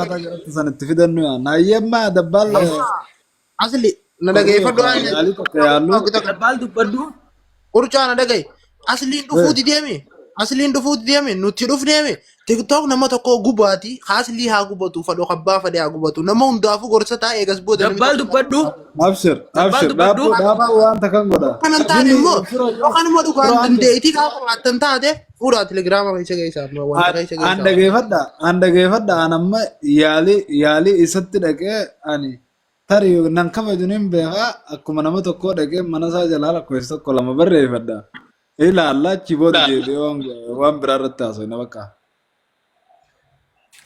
Akkaataa jalatti san itti fidannu yaanna. Hayyammaa dabbaal Amma asli na korri dhageeffadhu yookaan waan yaalii tokko yaallu. Dabbaal dubbadhu. Qurcaa na dhagaye. Asliin dhufuuti deeme. Asliin dhufuuti deeme. Nuti dhufneeme. TikTok nama tokko gubaati. Aslii haa gubatu. Fadhoo kabbaa fadhe haa gubatu. Nama hundaafuu gorsa taa'e eegas booda namni Dabbaal tokko. dubbadhu. Abshir Dabbaal abshir dubbadhu. dhaabbuu dhaabbuu waan takkan godha. Kan hin taane Jinni immoo fira yookaan immoo fira dhugaan antu dandeettii gaafa qabaattan taate fuudhaa telegiraama keessa keessa amma wanta keessa an keessa. dhageeffadha an dhageeffadha an amma yaalii yaalii isatti dhaqee ani tarii nan kabaju nin beekaa akkuma nama tokkoo dhaqee mana isaa jalaa lakkoofsa tokko lama barreeffadha. Ilaalla achi booda deebi'ee waan waan biraa irratti haasofna bakka.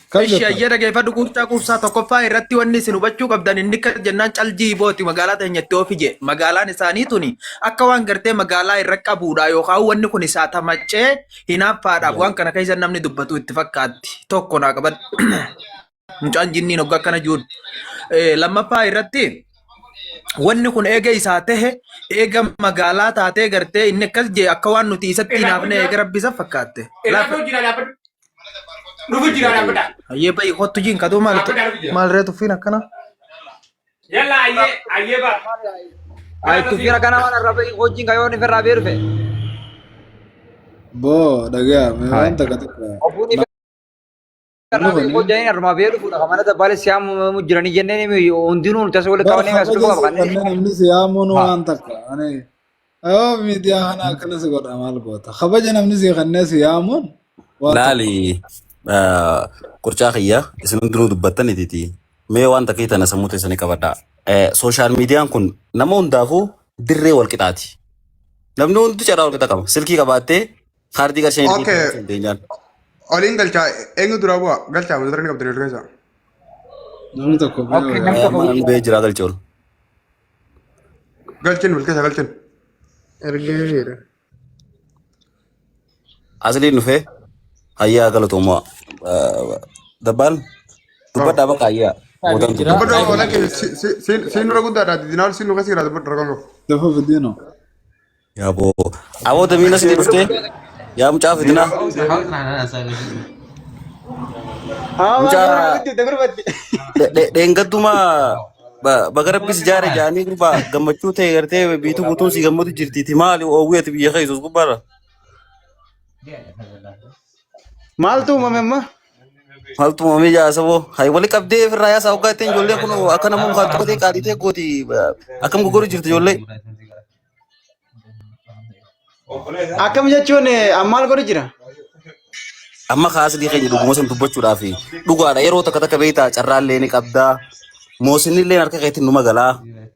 Kam Ishi jetta? ayyee dhageeffadhu quuncaa quubsaa tokkoffaa irratti wanni isin hubachuu qabdan inni akka jennaan caljii booti magaalaa teenyatti oofi jee magaalaan isaanii tuni akka waan gartee magaalaa irra qabuudha yookaan wanni kun isaa tamaccee hinaaffaadhaaf waan kana keessa namni dubbatu itti fakkaatti tokko naa qabadhu. Mucaan jinniin hoggaa akkana jiruun. Lammaffaa irratti wanni kun eega isaa tahe eega magaalaa taatee gartee inni akkas jee akka waan nuti isatti hinaafne eega rabbi isa fakkaatte. Lafa Dhufu jira dhaabbadha. Ayyee bayi kottu jiin kaduu maal Dhaabbadha dhufu jira. maal ree tuffiin akkana. Yalla ayyee ayyee ba. Ay, tuffiin akkana waan arraba hojiin kayoon ifirraa bee dhufe. Boo dhagaa mee waan takka takka. Obbuun Namni ifirraa bee kun hojjaniin armaa bee dhufuudha. Kamana dabbaale siyaamu jiranii jenneen hundinuu nuti asii walitti bar qabannee as kabaja dhufu si qaba. kanneen namni si yaamuun waan takka. Ani oo miidiyaa kana akkana si godha maal goota. Kabaja namni si kanneen si yaamuun waan tokko. Laali qurcaa kiyya isin hundinuu dubbattan ititi. Mee waan takkii tana sammuu teessanii qabadhaa. Sooshaal miidiyaan kun nama hundaafuu dirree wal qixaati. Namni hundi carraa wal qixa qaba. Silkii qabaattee kaardii qarshii ergee Okay. barbaachuu hin dandeenyaan. Oliin galchaa eenyu duraa bu'a galchaa mata dureen qabdanii ol keessa. Namni tokko bee Okay, wayyaa. namni tokko Amma namni ba'ee jira galchee ol. Galchin wal keessa galchin. Ergee jira. Asliin dhufee hayyaa galatoomaa. Dabbaal dubbadhaa bakka hayyaa. Boodan Jira. dubbadha. Dubbadhu wala kee siin nurra guddaadha dinaal siin nu keessa jira dubbadhu rakkoon qabu. Dafa fidino. Yaa boo. Aboo damiin asii dhuftee yaa mucaa fidinaa. Mucaa dheengadduma baga rabbi si jaare jaanii gurbaa gammachuu ta'e gartee biituu guutuun si gammadu jirtiiti maali oowwii ati biyya keessus gubbaarra. Maaltu uumame amma? Maaltu uumamee jaa saboo hay wali qabdee ofirraa yaasaa hoggaa ittiin ijoolleen kun akka nama mukaan tuqatee qaaditee gooti akkam goggoru jirti ijoollee. Akkam jechuun amma maal godhu jira? Amma kaasilii keenya dhuguma san dubbachuudhaaf dhugaadha yeroo takka takka beektaa carraallee ni qabdaa moosinillee harka keetiin numa galaa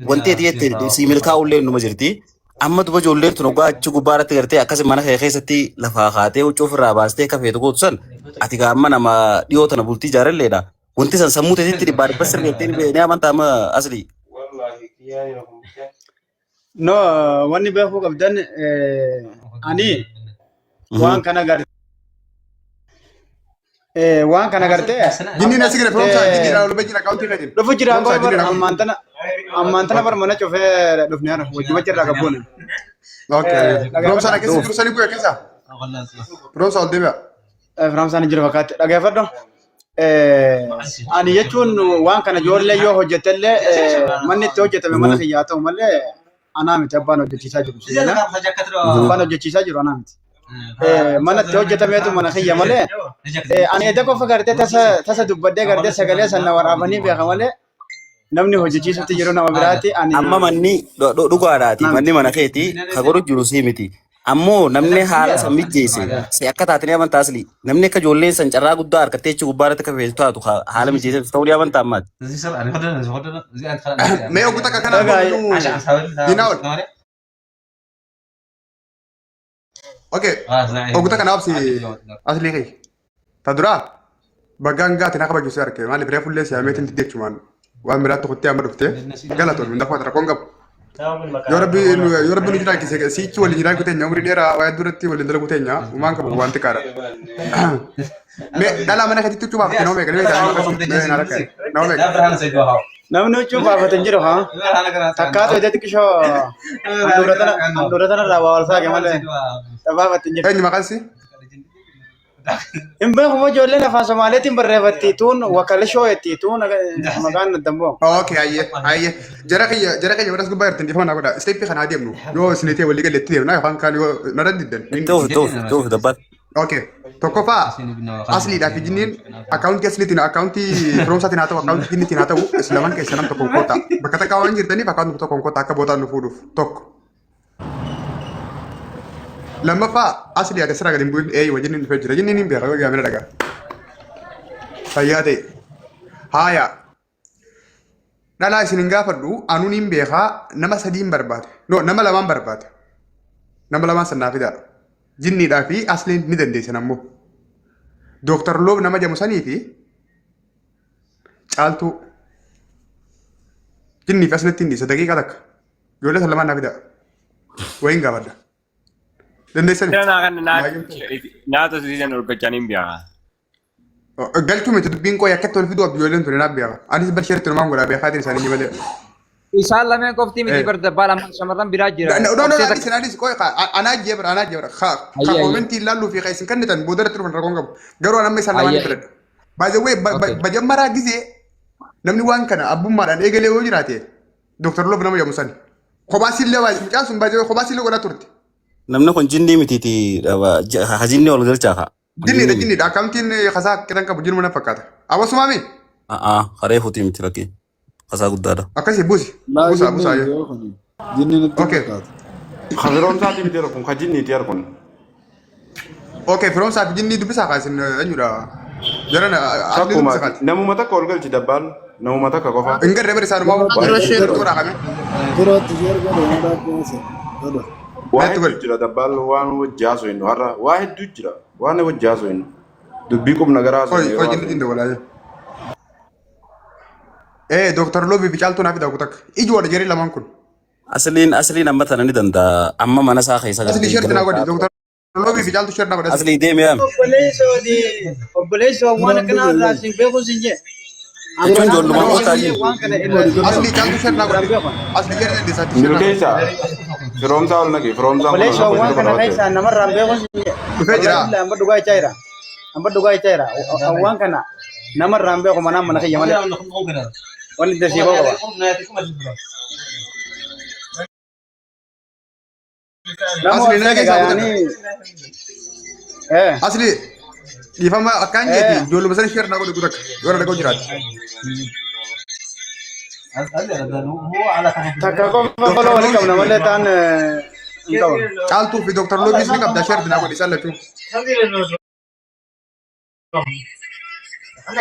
wanti ati jette sii milkaa'ullee numa jirti. Amma duba ijoolleen tun hoggaa achi gubbaa irratti gartee akkas mana kee keessatti lafaa kaatee huccuu ofirraa baastee akka feetu gootu san ati gaa amma nama dhiyoo tana bultii ijaaralleedha. Wanti san sammuu teetitti dhibbaa dhibba sirreettee ni amantaa amma aslii. No, wanni beekuu qabdan ani waan kana gar waan kana gartee Jinniin asii gara firoomsaa jinniin ol bajjira akkaawuntii keetiin. dhufu jiraan Firoomsaa koo bar jinniin ammaan tana ammaan tana bar mana cufee dhufne hara wajjuma jirraa gabboone. Okay. Firoomsaan akkasii jiru sanii bu'e keessa. Firoomsaa ol deebi'a. Firoomsaan hin jiru fakkaatti dhageeffadhu. Ani jechuun waan kana ijoollee yoo hojjetellee manni itti hojjetame mana kiyyaa ta'u malee anaa miti abbaan hojjechiisaa jiru. si jedha. Abbaan hojjechiisaa jiru anaa miti. Mana itti hojjetameetu mana kiyya malee ani edda qofa gartee tasa tasa dubbadhee gartee sagalee sana waraabanii beeka malee namni hojjechiisutti jiru nama biraati ani Amma manni dhugaadhaati anaa manni miti. mana keeti ka godhu jiru sii miti. Ammoo namni haala san mijeesse si akka taate ni amantaa asli. Namni akka ijoolleen san carraa guddaa harkattee achi gubbaa irratti akka feetu taatu haala mijeesse ta'uu ni amantaa ammaati. Mee oguu takka kanaan Dhagaa booda dinaa ol. Okay. Oguu takka naaf si aslii kee. Ta duraa bagaan gaatiin akka bajju si arge maaliif reefu illee si hameetiin didde jechumaan waan biraatti kuttee amma dhufte galatoon hunda fuata rakkoon qabu. Yoo rabbi yoo rabbi nu jiraachise siichi waliin jiraachuu teenya umrii dheeraa waa duratti waliin dalaguu teenya uumaan qabu waan xiqqaadha. Mee dhalaa mana keetti huccuu baafte nama meeqa mee naa rakkate nama meeqa. Namni huccuu baafate hin jiru haa. Takkaatu ija xiqqishoo handhuura tana handhuura tana irraa waa wal saaqe malee baafatte hin jirtu. Eenyu maqaan si? Hin beeku moo ijoolleen afaan Somaaleetiin barreeffatti tuun wakalishoo jetti tuun maqaan dammoo. Okay, ayyee, ayyee. Jara kiyya warra as gubbaa jirtan dhiifama naa godha. Step kana deemnu. Yoo isin ta'e walii galee itti deemna yookaan kaan yoo narra diddan. Itti oofu, itti oofu, itti oofu dabbaal. Okay. Tokkoffaa asliidhaa fi jinniin akkaawuntii asliitiin akkaawuntii firoomsaatiin haa ta'u akkaawuntii jinniitiin haa ta'u isin lamaan keessaa nam tokkoon kottaa. Bakka takka waan jirtaniif akkaawuntii tokkoon kottaa akka bootaan nu fuudhuuf tokko. Lammaffaa aslii ati asirraa gadi hin bu'in eeyyuma jinniin dhufee jira. Jinniin hin beeka yoo yaamina dhagaa. Fayyaa ta'e. Haaya. Dhalaa isin hin gaafadhu anuun hin beekaa nama sadiin barbaada. No nama lamaan barbaada. Nama lamaan san naa fidaa. Jinniidhaa fi asliin ni dandeessan ammoo. Dooktar Loob nama jedhamu sanii fi caaltuu. Jinnii fi aslitti hin dhiisa daqiiqaa takka. Ijoollee san lamaan naa fidaa. Wayiin gaafadha. Dandeessani? Naa kan naata siisan hordochaa hin beekaa. Galchuu miti dubbiin qooyi akkatti ol fiduu abdi ijoolleen tuni naaf beeka. Anis bar sheerti numaan godhaa beekaatiin isaanii ni malee. Isaan lameen qofti miti bar dabbaal amma shamarran biraa jira. No, no, no, Obsee anis takka. anis qooyi anaa jee bara anaa jee bara ka Ayyee ayyee. koomentii ilaalluu fi ka isin kennitan booda irratti dhufan rakkoon qabu. Garuu an amma isaan lamaan ni Ayyee. filadha. By the way, Okay. bajammaraa gizee namni waan kana abbummaadhaan eegalee yoo jiraate Dr. Loob nama jedhamu sani. Kophaa sillee mucaan sun by the way kophaa sillee godhaa turte. Namni kun jinnii mitiiti hajinni ol galchaa kaa. Jinniidha jinniidha akkamittiin kasaa qitan qabu jinnuma na fakkaata. Awwasumaami A'aa haree fuutii miti rakkee kasaa guddaadha. Akkasii buusi. Laa Buusaa jinni buusaa miti yoo. yoo kuni. Jinni nutti Okay. fakkaata. Ka firoomsaati miti kun ka jinniiti kun. Okay, firoomsaa fi jinnii dubbisaa kaasin eenyudha? Jaran asli Takkuma dubbisa kaati. namuma takka ol galchi dabbaal namuma takka qofa. Hin garree bari isaanumaa Dura share toora qame. Duratti share godhe mana keessa. Godhe. Waa Meetti hedduu godhe. jira dabbaal waan wajji haasofnu har'a waa hedduu jira waan wajji haasofnu dubbii qubna garaa Qoy haasofnu qoy yeroo jinni haasofnu. jinde walaa. Eh, Dr. Loobii fi Caaltuu naa fidaa kutakka. Ijoodha jarri lamaan kun. Asliin amma tana ni danda'a. Amma mana isaa keessa Asli gartee share naa galoo godhi. Dr. Loobii fi Caaltuu share naa godhi. Aslii deemi yaami. Obboleessoo obboleessoo waan Duraan akkanaa dhufe irraa sin beeku sin jee. Jechuun ijoolluma No, kottaa asli jiru. Waan kana irraa sin asli Caaltuu share naa irraa godhi. beeku. Asli jarri dandeessaatti share naa godhi. Milkeessa firoomsaa ol naqi firoomsaan kun Obboleessoo lakkoofsa waan tokko kana qabatte. keessaa namarraa hin beeku sin jee. Dhufee jira. Wallahi billahi amma dhugaa jechaa jira. Amma dhugaa jechaa jira. Waan kana namarraa hin beeku manaan mana kiyya malee. Wanni dasiiboo qaba. Nama Asli ol na seene keessaa kutakka. gaayanii. Eh. Asli dhiifama akkaan jeeti Eh. ijoolluma sana share naa godhi kutakka. Yoo na dhaga'u jiraate. Takka qofa Dr. follow walii qabna Loobii malee taan hin qaban. Caaltuu fi Dr. Loobiis ni qabda share naa godhi isaan lachuu.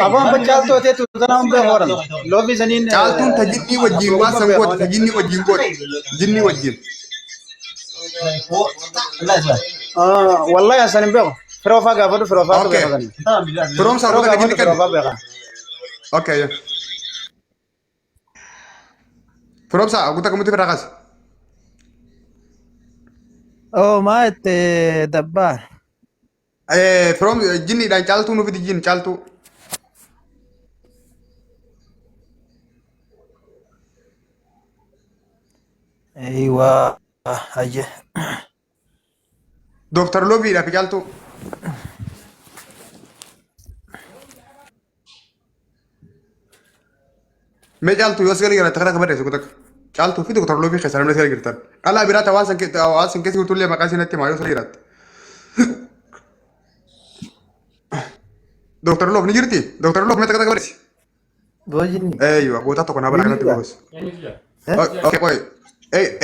Aboo amma caaltuu atee tuutanaa hin beeku horan. Loobii saniin Caaltuun ta jinnii wajjin waan san goote ta jinnii wajjin goote jinnii wajjin. Wallahi asan hin beeku. Firoofaa gaafadhu firoofaatu Okay. beeka sanii. Firoomsaa Firoo goota ka gaafadhu jinni kennu. firoofaa beeka. Okay. Firoomsaa guutaa kamutti firraa kaase. Oh, maa itti dabbaa. Firoom jinniidhaan caaltuu nuuf fidi jin caaltuu. Eeywa hayye. Dooktar Loobiidhaa fi caaltuu. Mee caaltuu yoo as gara jiraate kana barreessu kutakka. Caaltuu fi Dooktar Loobii keessaa namni as gara jirtan. Dhalaa biraa ta waan san keessa jirtullee maqaa ishee natti himaa yoo as gara jiraatte. Dooktar Loob ni jirti? Dooktar Loob mee takka takka barreessi. Boojinni. Eeyyuu goota tokko naa bana kanatti goos. Okay, qoy.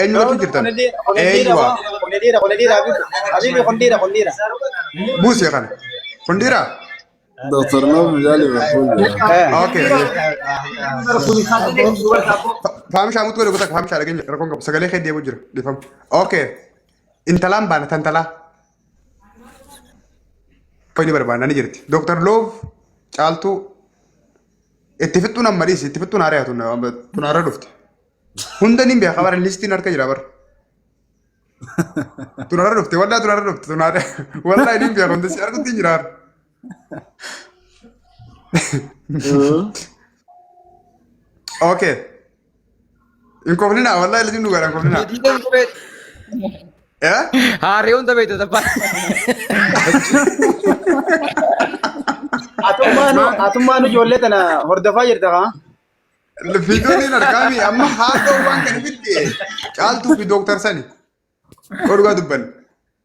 Eenyu galchuu jirtan? Eeyyuu. Kun dhiira kun dhiira Habibi kun dhiira kun dhiira. Buusee kana. Kun dhiiraa? Dr. Loob mucaa Liverpool jira. Okay. Faamishaa mutu godhe kutakka faamishaa dhageenya rakkoon qabu sagalee kee deebi'u jira dhiifama. Okay. Intalaan baana tantalaa. Inni barbaanna ni jirti. Dr. Loob caaltuu itti fixxuun amma dhiisi itti fixxuun haaree tun tun haaree dhufte. Hunda ni beeka bara listiin harka jira bara. Tun haaree dhufte wallaa tun haaree dhufte tun haaree wallaa ni beeka hunda si argutti hin jira. Okay. Hin koflinaa wallaa illee dhugaadha hin koflinaa. Eh? Haaree hunda beektu dabbaan. Atummaanu ijoollee tana hordofaa jirta kaa? Fiidooniin argaami amma haadha waan kana fidde caaltuu fi dooktar sani. Dhugaa dubbanne.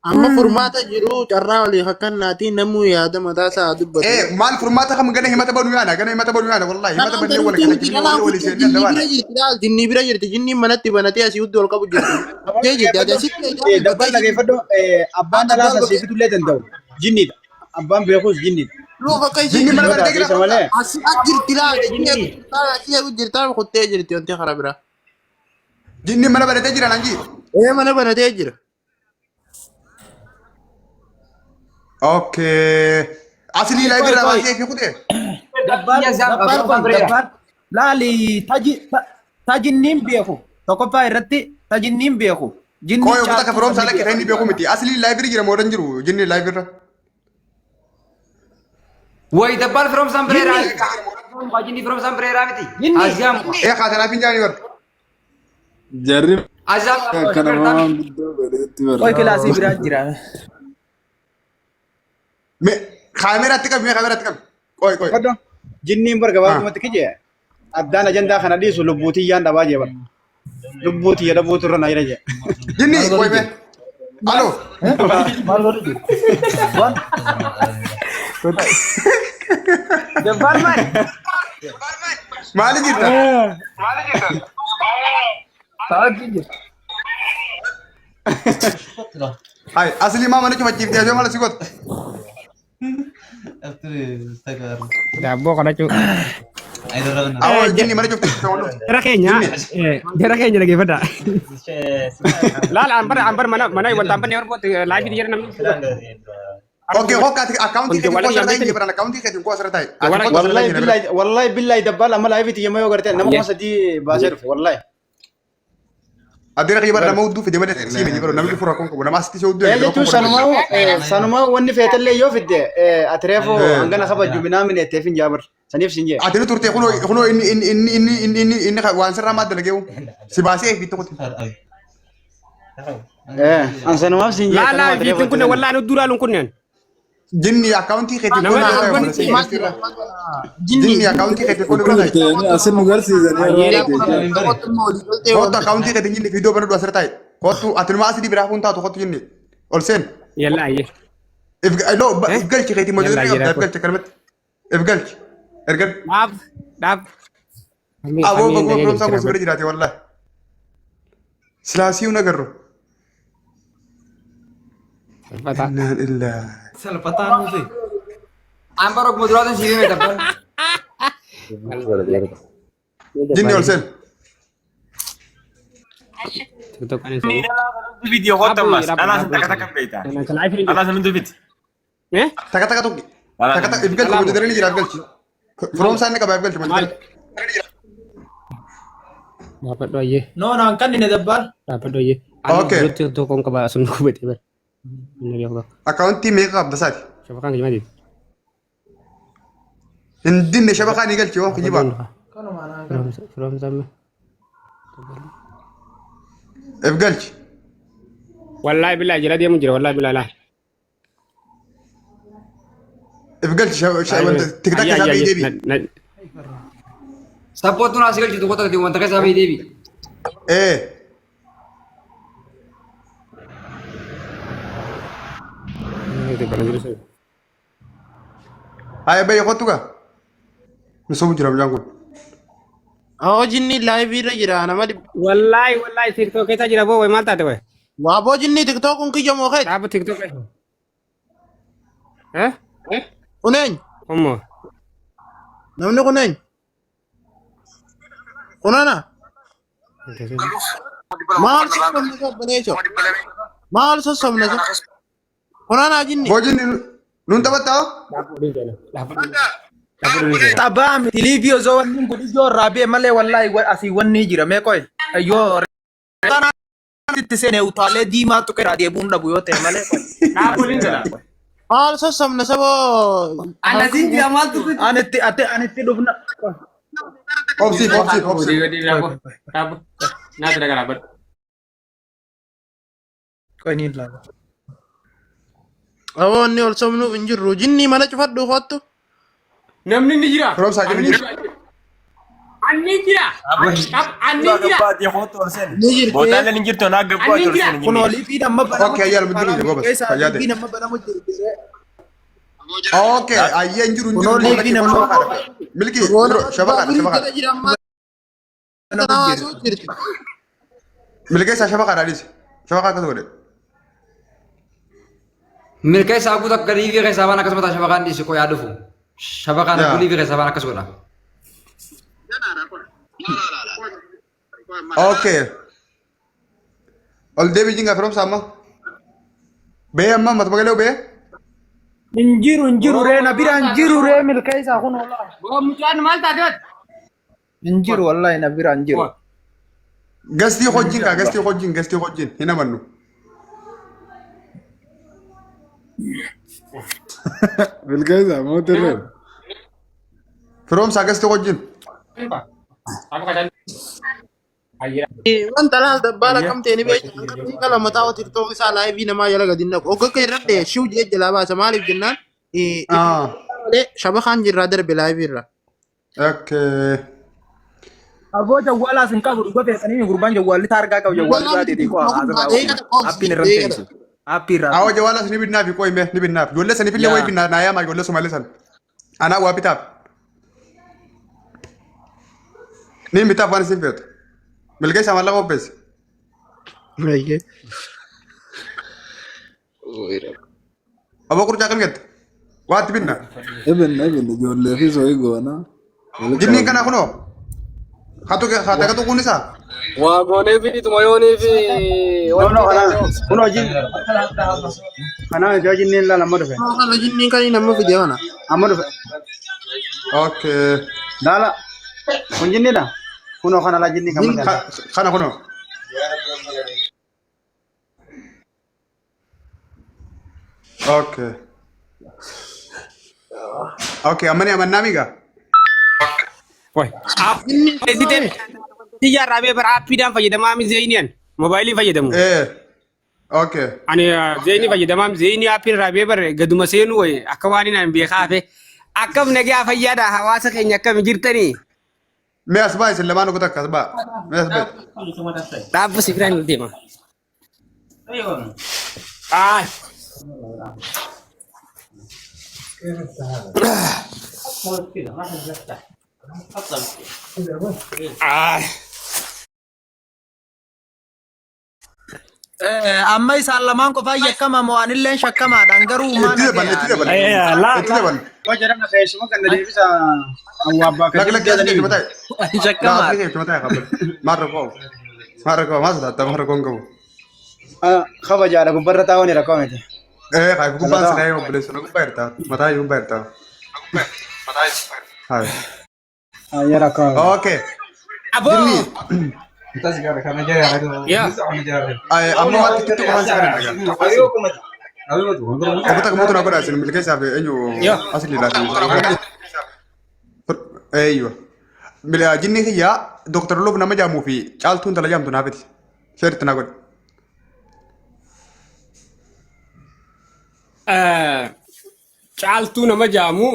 Amma furmaata jiru carraa walii hakkannaatii namuu yaada mataa isaa haa dubbatu. Eh maal furmaata kam gana himata banu yaana gana himata banu yaana wallahi himata Dhalaan bannee wal tanuutii kana miti jinnii dhalaan walii kuttee seennee jinnii adda bira baana. jirti dhaal jinnii bira jirti jinniin manatti banatee asii hudduu ol qabu jirti. Kuttee jirti ati asitti eegaa Dabbaan bakka isii dhageeffadhu abbaan haa dhalaa dabbaan san bakka siif fidullee danda'u jinniidha. Abbaan beekus jinniidha. Nuuf akka isii Jinni mana Jinnoota banatee jira isa malee. asii as jirti laa jinni eegu jirtaa asii eegu jirtaa kuttee jirti wanti karaa biraa. Jinni mana banatee jira naan jii. Ee mana banatee jira. Okay. Aslii Qoy live irraa qoy. baasee fi kutee. Dabbaan dabbaan qoy dabbaan laali taji tajinniin beeku tokkoffaa irratti tajinniin beeku jinni Qoy oggota ka caaltuu firoomsaa sanni lakkee beeku. inni beeku miti. Aslii live irra jira moo hin jiru jinni live irra. Wayi dabbaan firoomsaan bireeraa. Jinni Jinni firoomsaan bireeraa miti. jinni Aziyaam. Ee kaatanaaf hin jaanii bara. Jarri Aziyaam. akka nama waan guddoo godhetti qoy barra. kilaasii biraa jira. Me kaameraatti qabi mee kaameraatti qabi. Qoy qoy. Fadho jinniin bar gabaabumatti kije addaan ajandaa kana dhiisu lubbuutiyyaan dhabaa jee bar. Lubbuutiyya dhabuutu irra na jira jee. Jinni qoy mee. Alo. Maal godhu jiru? Waan dabbaan maali? Maali jirta? Taa'aa jira. Hai aslii maa mana cufachiiftee asii maal si goota? Daabboo kadhachuu. Awwa jinni mana cufte Jara keenya jara keenya dhaggeeffadha. Laala an bara an bara mana mana wanta an banne horbooti laayifii jira namni. Okay, hokka ati akkaawuntii keetiin koo asirra taa'e jiran akkaawuntii keetiin koo asirra taa'e. Ati koo asirra Wallahi taa'e billahi wallahi billahi dabbaan amma laayifii yemmuu yoo gartee nama 3000 baasee dhufe wallahi. Adeera kiyya bara nama hudduu fide malee sii miti bara namni fura kun qabu nama asitti si hudduu Eh jechuun sanumaa sanumaa wanni feetallee yoo fidde ati reefu hangana kabaju minaamin etteef hin jaabar saniif sin jee. Ati nu turte kunoo kunoo inni inni inni inni inni inni inni waan sirraa maal dalageewu si baasee fi tokkotti. Eh an sanumaaf sin jee. Laala fiitin kunne wallaan hudduu laaluun kunneen. Jinni akkaawuntii keetiin koo Nama bira taa'e torban Jinni akkaawuntii keetiin koo bira taa'e. Asin nu garsiisanii yeroo argite. Kottu akkaawuntii keetiin jinni viidiyoo banadhu asirra taa'e. Kottu ati numa asii biraa kun taatu kottu jinni ol seen. Yalla ayyee. If galchi keetiin mojoo Yalla ayyee qabda if galchi kanumatti. If galchi. Ergan. Dhaab dhaab. Aboo baguma firoomsaa kun si bira jiraate wallahi. Silaasii hun agarru. Innaan illaa. Salphataa nuti. An bara oguma duraatiin siif hime dabbaan. Jinni ol seen. TikTok kan hin Video kottu ammas. Dhalaa san takka takka beekta. Dhalaa san hundi fiti. Takka takka tokki. Takka takka if galchi hojii daranii jira if galchi. Firoomsaa inni qaba if galchi hojii daranii. Dhaabbadhu ayyee. No naan kan inni dabbaan. Dhaabbadhu ayyee. Okay. Ani TikTok kan qaba sun gubate bara. Inni beeku bakka. Akkaawuntii meeqa qabda isaati? Shabakaan kijibaa deeti. Hin dinne shabakaa ni galchi waan kijibaa. Firoomsaan If galchi. Wallaahi billaahi jala deemu jira wallaahi billaahi laa. If galchi tiktak isaa bee deebi. Sappoottuun asii galchitu kota wanta keessaa bahee deebi. Ee. Haaya bayyee kottu gaa. Misooma jira mucaan kun. Awoo jinni laayivii irra jira nama dhibba. Wallaahi wallaahi TikTok keessa jira boo way maal taate way. Waa boo jinni TikTok kun kiyya moo keeti? Dhaabu TikTok keessa. Eh? Kun eenyu? Ummo. Namni kun eenyu? Kun ana? Maal sossobna sobbaneecho? Maal sossobna so? Kun ana jinni? Boo jinni nuun taphattaa? Taphaa miti liivii osoo wanni kun ijoo irraa bee malee wallaahi asii wanni jira mee qoy yoo itti seene utaalee diimaa tuqee irraa deebi'uun dhabu yoo ta'e malee qoy. Maal sossobna saboo? Anasiin jira maaltu Anitti ati anitti dhufna. Obsiif obsiif obsiif. Dhaabu. Naati dhagaa dhaabbadhu. Qoy ni ilaala. Awoo inni ol sobnuuf hin jirru. Jinni mana cufadhu kottu. Namni ni jira. Firoomsaa jiru Anni jira. Anni jira. Anni Suuraa jira. gabbaati kootu ol seeni. Ni jirti. Bootaaleen hin jirtu naa gabbaati Anni ol jira. seeni Kun jinni. oliifiin amma banamu Okay, jirti. ayyaal muddin Karaa ija gobas. keessa Fayyaa ta'e. oliifiin amma banamu jirti. Okay, ayyee hin jiru hin Kun jiru. oliifiin Lakkii amma shabakaadha. Milkii Roona shabakaadha baaburii shabakaadha. jala jira ammaa banamu tanaa jirti. haasa'u jirti. Milkeessaa shabakaadha dhiisi. Shabakaa akkas godhe. Milka isaa guutuu akka liivii keessaa baan akkasuma shabakaan dhiisi qoyaa dhufu. Shabakaan Yaa. akka liivii keessaa baan akkas godha. Okay. Ol deebii jingaa firoomsa amma. Bee amma matuma galee bee. Hin jiru hin jiru ree na bira hin jiru ree milkeessaa kun olaa. Boo mucaan maal taate ati? Hin jiru wallahi na bira hin jiru. Gastii hojjiin kaa gastii hojjiin gastii hojjiin hin amannu. Milkeessaa mootirree. Firoomsaa gastii hojjiin. Wanta laal dabbaala kam ta'e ni beektu. Hanqafni qala mataa tiktook isaa laayivii namaa jala gadi naqu. Ogga irra dhee shiw jee jalaa baasa maaliif jennaan malee shabakaan jirraa darbe laayivii irra. Okay. Aboo jawwaalaas hin qabu dhuga feesanii gurbaan jawwaalli taargaa qabu jawwaalli Jawwaalaa biraa miti deebii koo asirraa oofu. Appiin irra hin teessu. Appii irraa Awa jawaalas ni binnaaf qoyme ni binnaaf. Ijoollee saniif illee wayi Yaa. binnaa naa yaamaa ijoollee Somaalee san. Anaa waa bitaaf. Ni bitaaf waan isin feetu. Milkeessaa maallaqa qopheessi. Aboo qurcaa kam jette? Waatti binna. Ibn ibn ijoollee fi so'ii goona. Jinniin kana kunoo. Hatu kun isaa. Waa goonee fi tumayoonii fi No, no, kana kun hojii kana hojii jinniin laala amma dhufe. Kana jinniin kan inni amma fide kana. Amma dhufe. Okay. Laala kun jinniidha. Kunoo kana laa jinnii kan madaala. Kana kunoo. Okay. Okay, amani amannaa miga. Wai. President xiyyaarraa raabee bara aappiidhaan fayyadamaa mi zeeyiniyan moobaayilii fayyadamu. Eh. Okay. Ani zeeyinii fayyadamaa zeeyinii aappiin raabee bara gaduma seenuu wayi akka waan hin ani beekaa hafe. Akkam nagaa fayyaadha hawaasa keenya akkam jirtanii? Mee as baa isin lamaan ugu takka as baa. Mee as baa. Dhaabba si biraan deema. Ah. Ah. Amma isaan lamaan qofaa yakkama moo anilleen shakkamaadhaan garuu maa Itti daballe itti daballe. Itti daballe. Hojii keessuma kan deebisa awwaabbaa Lakki lakki asii keessa mataa. Shakkamaadha. Asii keessa mataa qabba. Maal rakkoo qabu? Maal rakkoo maal sodaata maal rakkoo hin qabu? Kabajaadha gubbarra taa'uun rakkoo miti. Eh kaay gubbaan sinaa yoo obboleessa na gubbaa jirta. Mataa yoo gubbaa jirta. Hayi. Ayya rakkoo. Okay. Aboo. Jinni. Yaa. Amma waan xixiqqoo qofaan si kana dhagaa. Obbo takka mootu naa godhaa isin milkeessaa fi eenyu asliidhaa fi. Eeyywa. Jinni kiyyaa Dooktar Loof nama jaamuu fi caaltuun tala jaamtu naa fiti. Seerti naa godhi. Caaltuu nama jaamu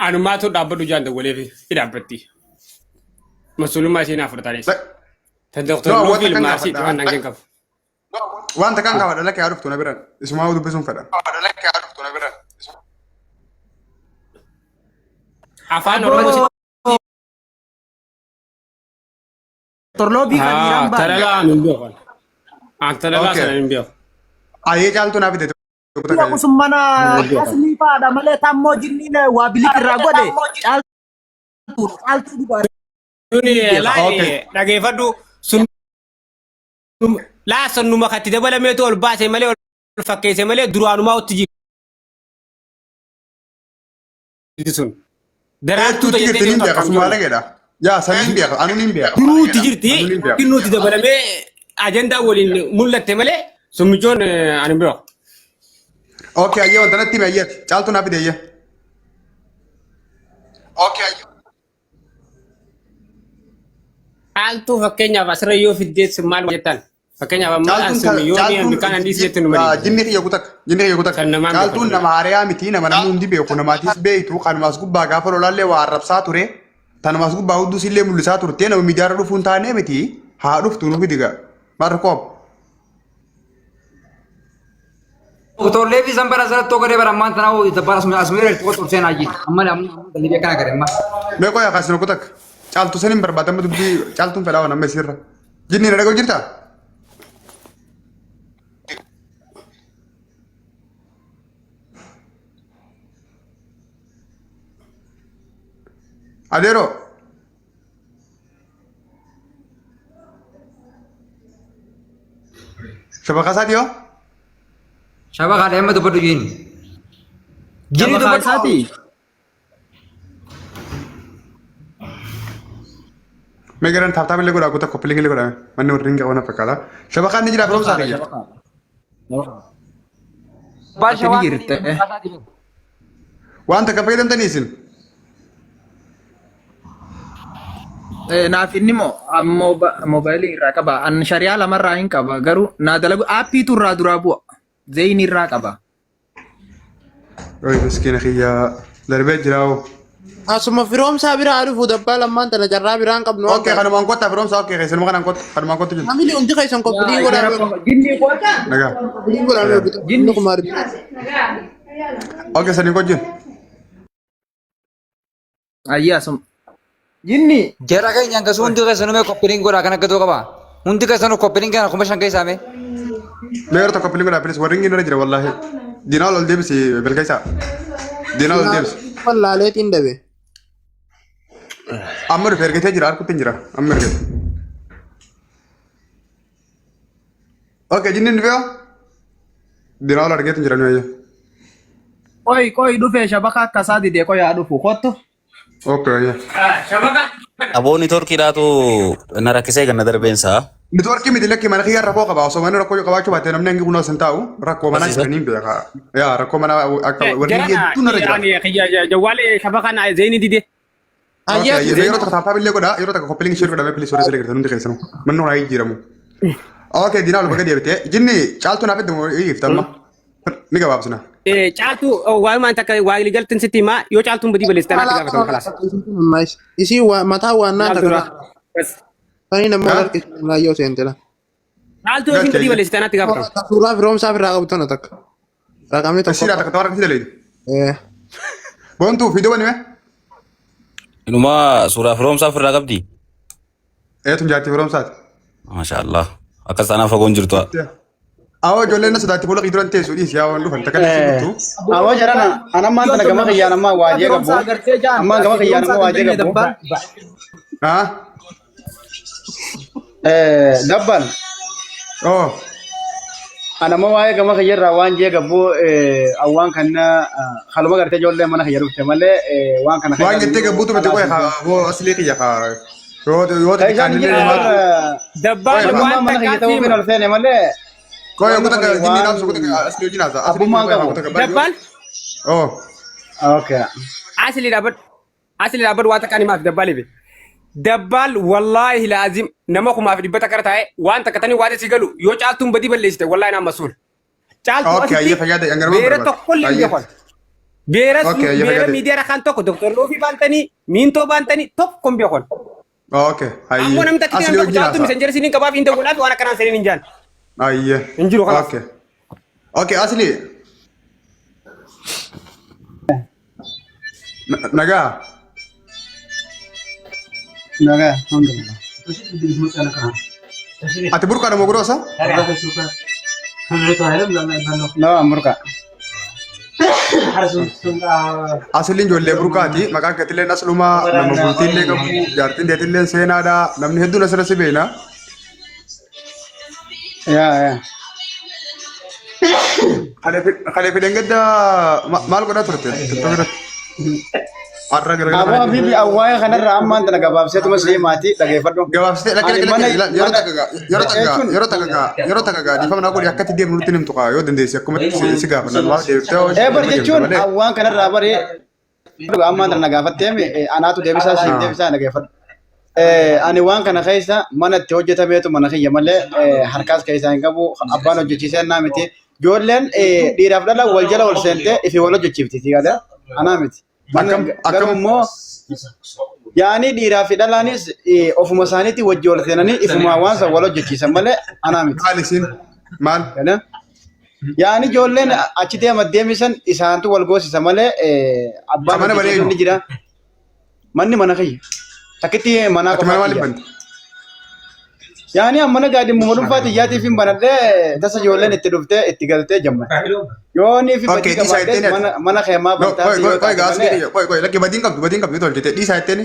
anumaatu dhaabbadhu jaan dawwaleef ni dhaabbatti. Masuulummaa ishee naa fudhataanis. Tan Dooktar No, Loofi wanta kan ilmaasii gaafadha. waan hangeen qabu. Wanta kan gaafadha lakkee haa dhuftu na biraan. Isumaa dubbisuun fedha. Afaan Oromoo Torloobii kan dhiiraan baane. Talalaa hin beeku. An talalaa Okay. sana hin beeku. Ayyee caaltuu naa fide. Kun mana aslii fa'aadha malee tammoo jinniin waa bilik irraa godhe caaltuu caaltuu dhugaa. Suni laali dhageeffadhu sun laa sannuma katti dabalameetu ol baase malee ol fakkeesse malee duraanumaa utti jirti sun. Daraartuu Eettuutti jirti tajaajila niin beeka sumaalee geedha. Yaa saniin beeka anu niin beeka. Duruutti jirti Anu niin beeka. innuutti dabalamee ajandaa waliin mul'atte malee summichoon ani hin beeku. Okay ayyee wanta natti hime ayyeeti. Caaltuu naa fide ayyee. Okay ayyee. Caaltuu fakkeenyaaf asirra yoo fiddeessu maal jettan? Fakkeenyaaf amma Caaltuun asirri yoo mi'a caaltuun bikkaan andii sitti nu malee. jinni kiyya kutakka jinni kiyya kutakka Kan namaan caaltuun beeku. nama haariyaa miti nama namni hundi beeku namaatis beektu kanumaas gubbaa gaafa lolaallee waa arrabsaa ture tanumaas gubbaa hudduu sillee mul'isaa turte nama miidiyaarra dhufuun taanee miti haa dhuftu nu fidiga maal rakkoo Utollee fi sanbara asirratti tokko bara ammaan tanaa hoo dabbaan asuma asuma irratti qotu seenaa jira. Amma namni dalibee akkana gara amma. Mee qoyaa kaasinu kutakka caaltu san hin barbaadamma dubbii caaltuun fedhaa waan amma isiirra jinni na dhaga'u jirtaa? Adeeroo. Shabakaa isaa dhiyoo? Shabakaa deema dubbadhu jiin. Jini Shabakaa dubbadhu. isaati. Mee garan taaptaap illee godhaa kutaa koppiliin illee godhaa manni warri hin qaban fakkaata. Shabakaan ni jira firoomsaa kiyya. Abbaan Ati ni shawaa jirte. Waan takka fayyadamtanii isin. Naaf inni moo moobaayilii irraa qaba. An shari'aa lamarraa hin qaba. Garuu naa dalagu aappiitu irraa duraa bu'a. Zeeyinii irraa qaba. Oyi miskiina kiyya darbee jira hoo. Asuma firoomsaa biraa dhufu dabbaa lammaan tana carraa biraan qabnu waan Okay ta'eef. kanumaan kottaa firoomsaa okay keessanuma kanaan kotta kanumaan kotta jiru. Family hundi keessan koppiliin godhaa. Jinni kottaa. Nagaa. Koppiliin godhaa. Jinni. Kumaar biraa. Okay sanii kojjin. Ayyaa sum. Jinni. Jara keenya hangasuu hundi keessanuu mee koppiliin godhaa kan akka ta'u qaba. Hundi keessanuu koppiliin kana 5,000 keessaa mee. Mee yeroo tokko koppiliin godhaa please warri inni irra jira wallaahi. Dinaa ol deebisi bilkeessaa. Dinaa ol deebisi. Wallaaleetiin dhabe. Amma dhufe ergatee jira harkutti hin jira amma ergate. Okay jinni dhufee hoo? Dinaa ol argeetu hin jira nu ayya. Qoy qoy dhufee shabaka akka isaa didee qoy haa dhufu kottu. Okay ayya. Shabaka. Aboo niitoorkiidhaatu na rakkisee ganna darbeensaa. Niitoorkii miti lakki mana kiyyaa rakkoo qaba osoo mana rakkoo qabaachuu baate namni hangi kunoo sin taa'u rakkoo manaa Barsiisa. jiraniin beeka. Yaa rakkoo manaa akka warri Jarana hedduun irra jira. ani jawwaale shabaka na zeeyini dide. Okay, Ayyaa yeroo tokko taaptaap illee godhaa yeroo tokko koppiliin ishee godhamee please warri siree jirtan hundi keessanuu manni horaa jijjiiramu. Okay dinaa ol baga deebitee jinni caaltuu naaf itti dhiifta amma ni gabaabsina. Caaltuu waa'ee takka waa galtin sitti himaa yoo caaltuun badii balleessite anaatti gaafatama kalaas. Isii mataa waannaa Caaltuu takka. bas. Tani nama wal harkisu laayyoo seentela. Caaltuu yoo isin badii balleessite anaatti gaafatama. Suuraa firoomsaa irraa qabdu tana takka. Raqamni tokko. Isiidhaa takka tawaara akkasii daleedu. Eh. Boontuu fiidoo banime. Inumaa suuraa firoomsaa ofirraa qabdi. Eetun jaartii firoomsaati. Maasha Allah. Akkas taanaan fagoon jirtu. Awwa ijoolleen na sodaatti fuula duran teessu dhiisi yaa waan dhufan takka teessu guttu. Awwa jarana anammaan tana gama kiyyaan ammaa waajee qabu. Ammaan gama kiyyaan ammaa waajee qabu. Ah. Dabbal. Oh. Anamma waa'ee gama kiyyarraa waan jee qabu awwaan kana haluma gartee ijoollee mana kiyya dhufte malee waan kana Waan jettee gabbuutu miti qoy haa boo asli kiyya haa yoo yoo Kan isaan xiqqaan illee jiran namaatu. Dabbaan Qoy waan mana kiyya takkaa ta'uu siima. fin ol seene malee Qoy wanni kuta kun jinni waan dhaamsu kuta asli wajjin haasa. Asli abbummaan qoy haa qabu. kuta baay'ee. Dabbaan Oh. Okay. asli dhaabbadhu. Asli dhaabbadhu waan takkaan himaaf dabbaal hibe. Dabbaal wallaahi laazim nama 1,100 takka taa'e waan takka tanii waan isii galu yoo caaltuun badii balleessite wallaahi naan masuul. Caaltuu Okay asitti ayyee fayyaa ta'e angaruma beera barbaada. tokkollee hin Ayyee. beekan. Beera Okay ayyee beera fayyaa ta'e. miidiyaa rakkaan tokko Dr. Loofii baantanii miintoo baantanii tokko hin beekan. Okay Ammoo ayyee. namni takka Asli namni tokko wajjin caaltuu haasa. misenjera isiniin qabaaf hin dawwalaaf waan akkanaan saniin hin jaan. Ayyee. Hin jiru kanaaf. Okay. Okay asli. Nagaa. Nagaa alhamdulillah. Ati burqaadha moo guroosa? Nama burqa. Asliin ijoollee burqaati. Maqaan keetillee aslumaa nama bultiillee qabu jaartiin teetillee seenaadha. Namni hedduun asirra si beena. Yaa yaa. Kalee fideen gadda maal godhaa turte? TikTok irratti. Har'a galgala Aboo kana. Habibi awwaa'ee kanarra ammaan tana gabaabseetuma si himaati dhageeffadhu. Gabaabsitee lakki Ani lakki mana lakki yeroo mana takka gaa yeroo takka gaa jechuun yeroo takka gaa yeroo takka gaa dhiifama naa godhi akkatti deemnu nutti himtu kaa yoo dandeesse akkumatti si gaafanna maaf deebiftee hoo ee bar deema deemta jechuun malee. awwaan kanarraa baree ammaan tana na gaafatteemi anaatu deebisaa siif deebisaa dhageeffadhu. Ani waan kana keessa mana itti hojjetameetu mana kiyya malee harkaas keessaa hin qabu abbaan hojjechiisee naa miti. Ijoolleen dhiiraaf dhala wal jala wal seentee ifi wal hojjechiifti si gada anaa miti. Akkam Garuu akkam immoo yaanii dhiiraa fi dhalaanis ofuma isaaniitti wajji wal seenanii ifuma waan san wal hojjechiisan malee anaa miti. Maal isin maal? Gada? Yaani ijoolleen achi deema deemisan isaantu wal goosisa malee abbaan Ka mana banee hojjechiisu ni eenyu? jira. Manni mana kiyya. Takkitti manaa Ati mana qofaa maaliif kiyya. bante? Yaani amma mana gaadhimmuma dhuunfaa xiyyaatiif hin banadhee tasa ijoolleen itti dhuftee itti galtee jamma. Yoo ni fi Okay, badii dhiisaa qabaadhes jetteen ati. mana keemaa No, qoy bantaas qoy yoo qoy taate gaas malee gidi qoy qoy lakki badiin qabdu badiin qabdu tolchite dhiisaa jetteen.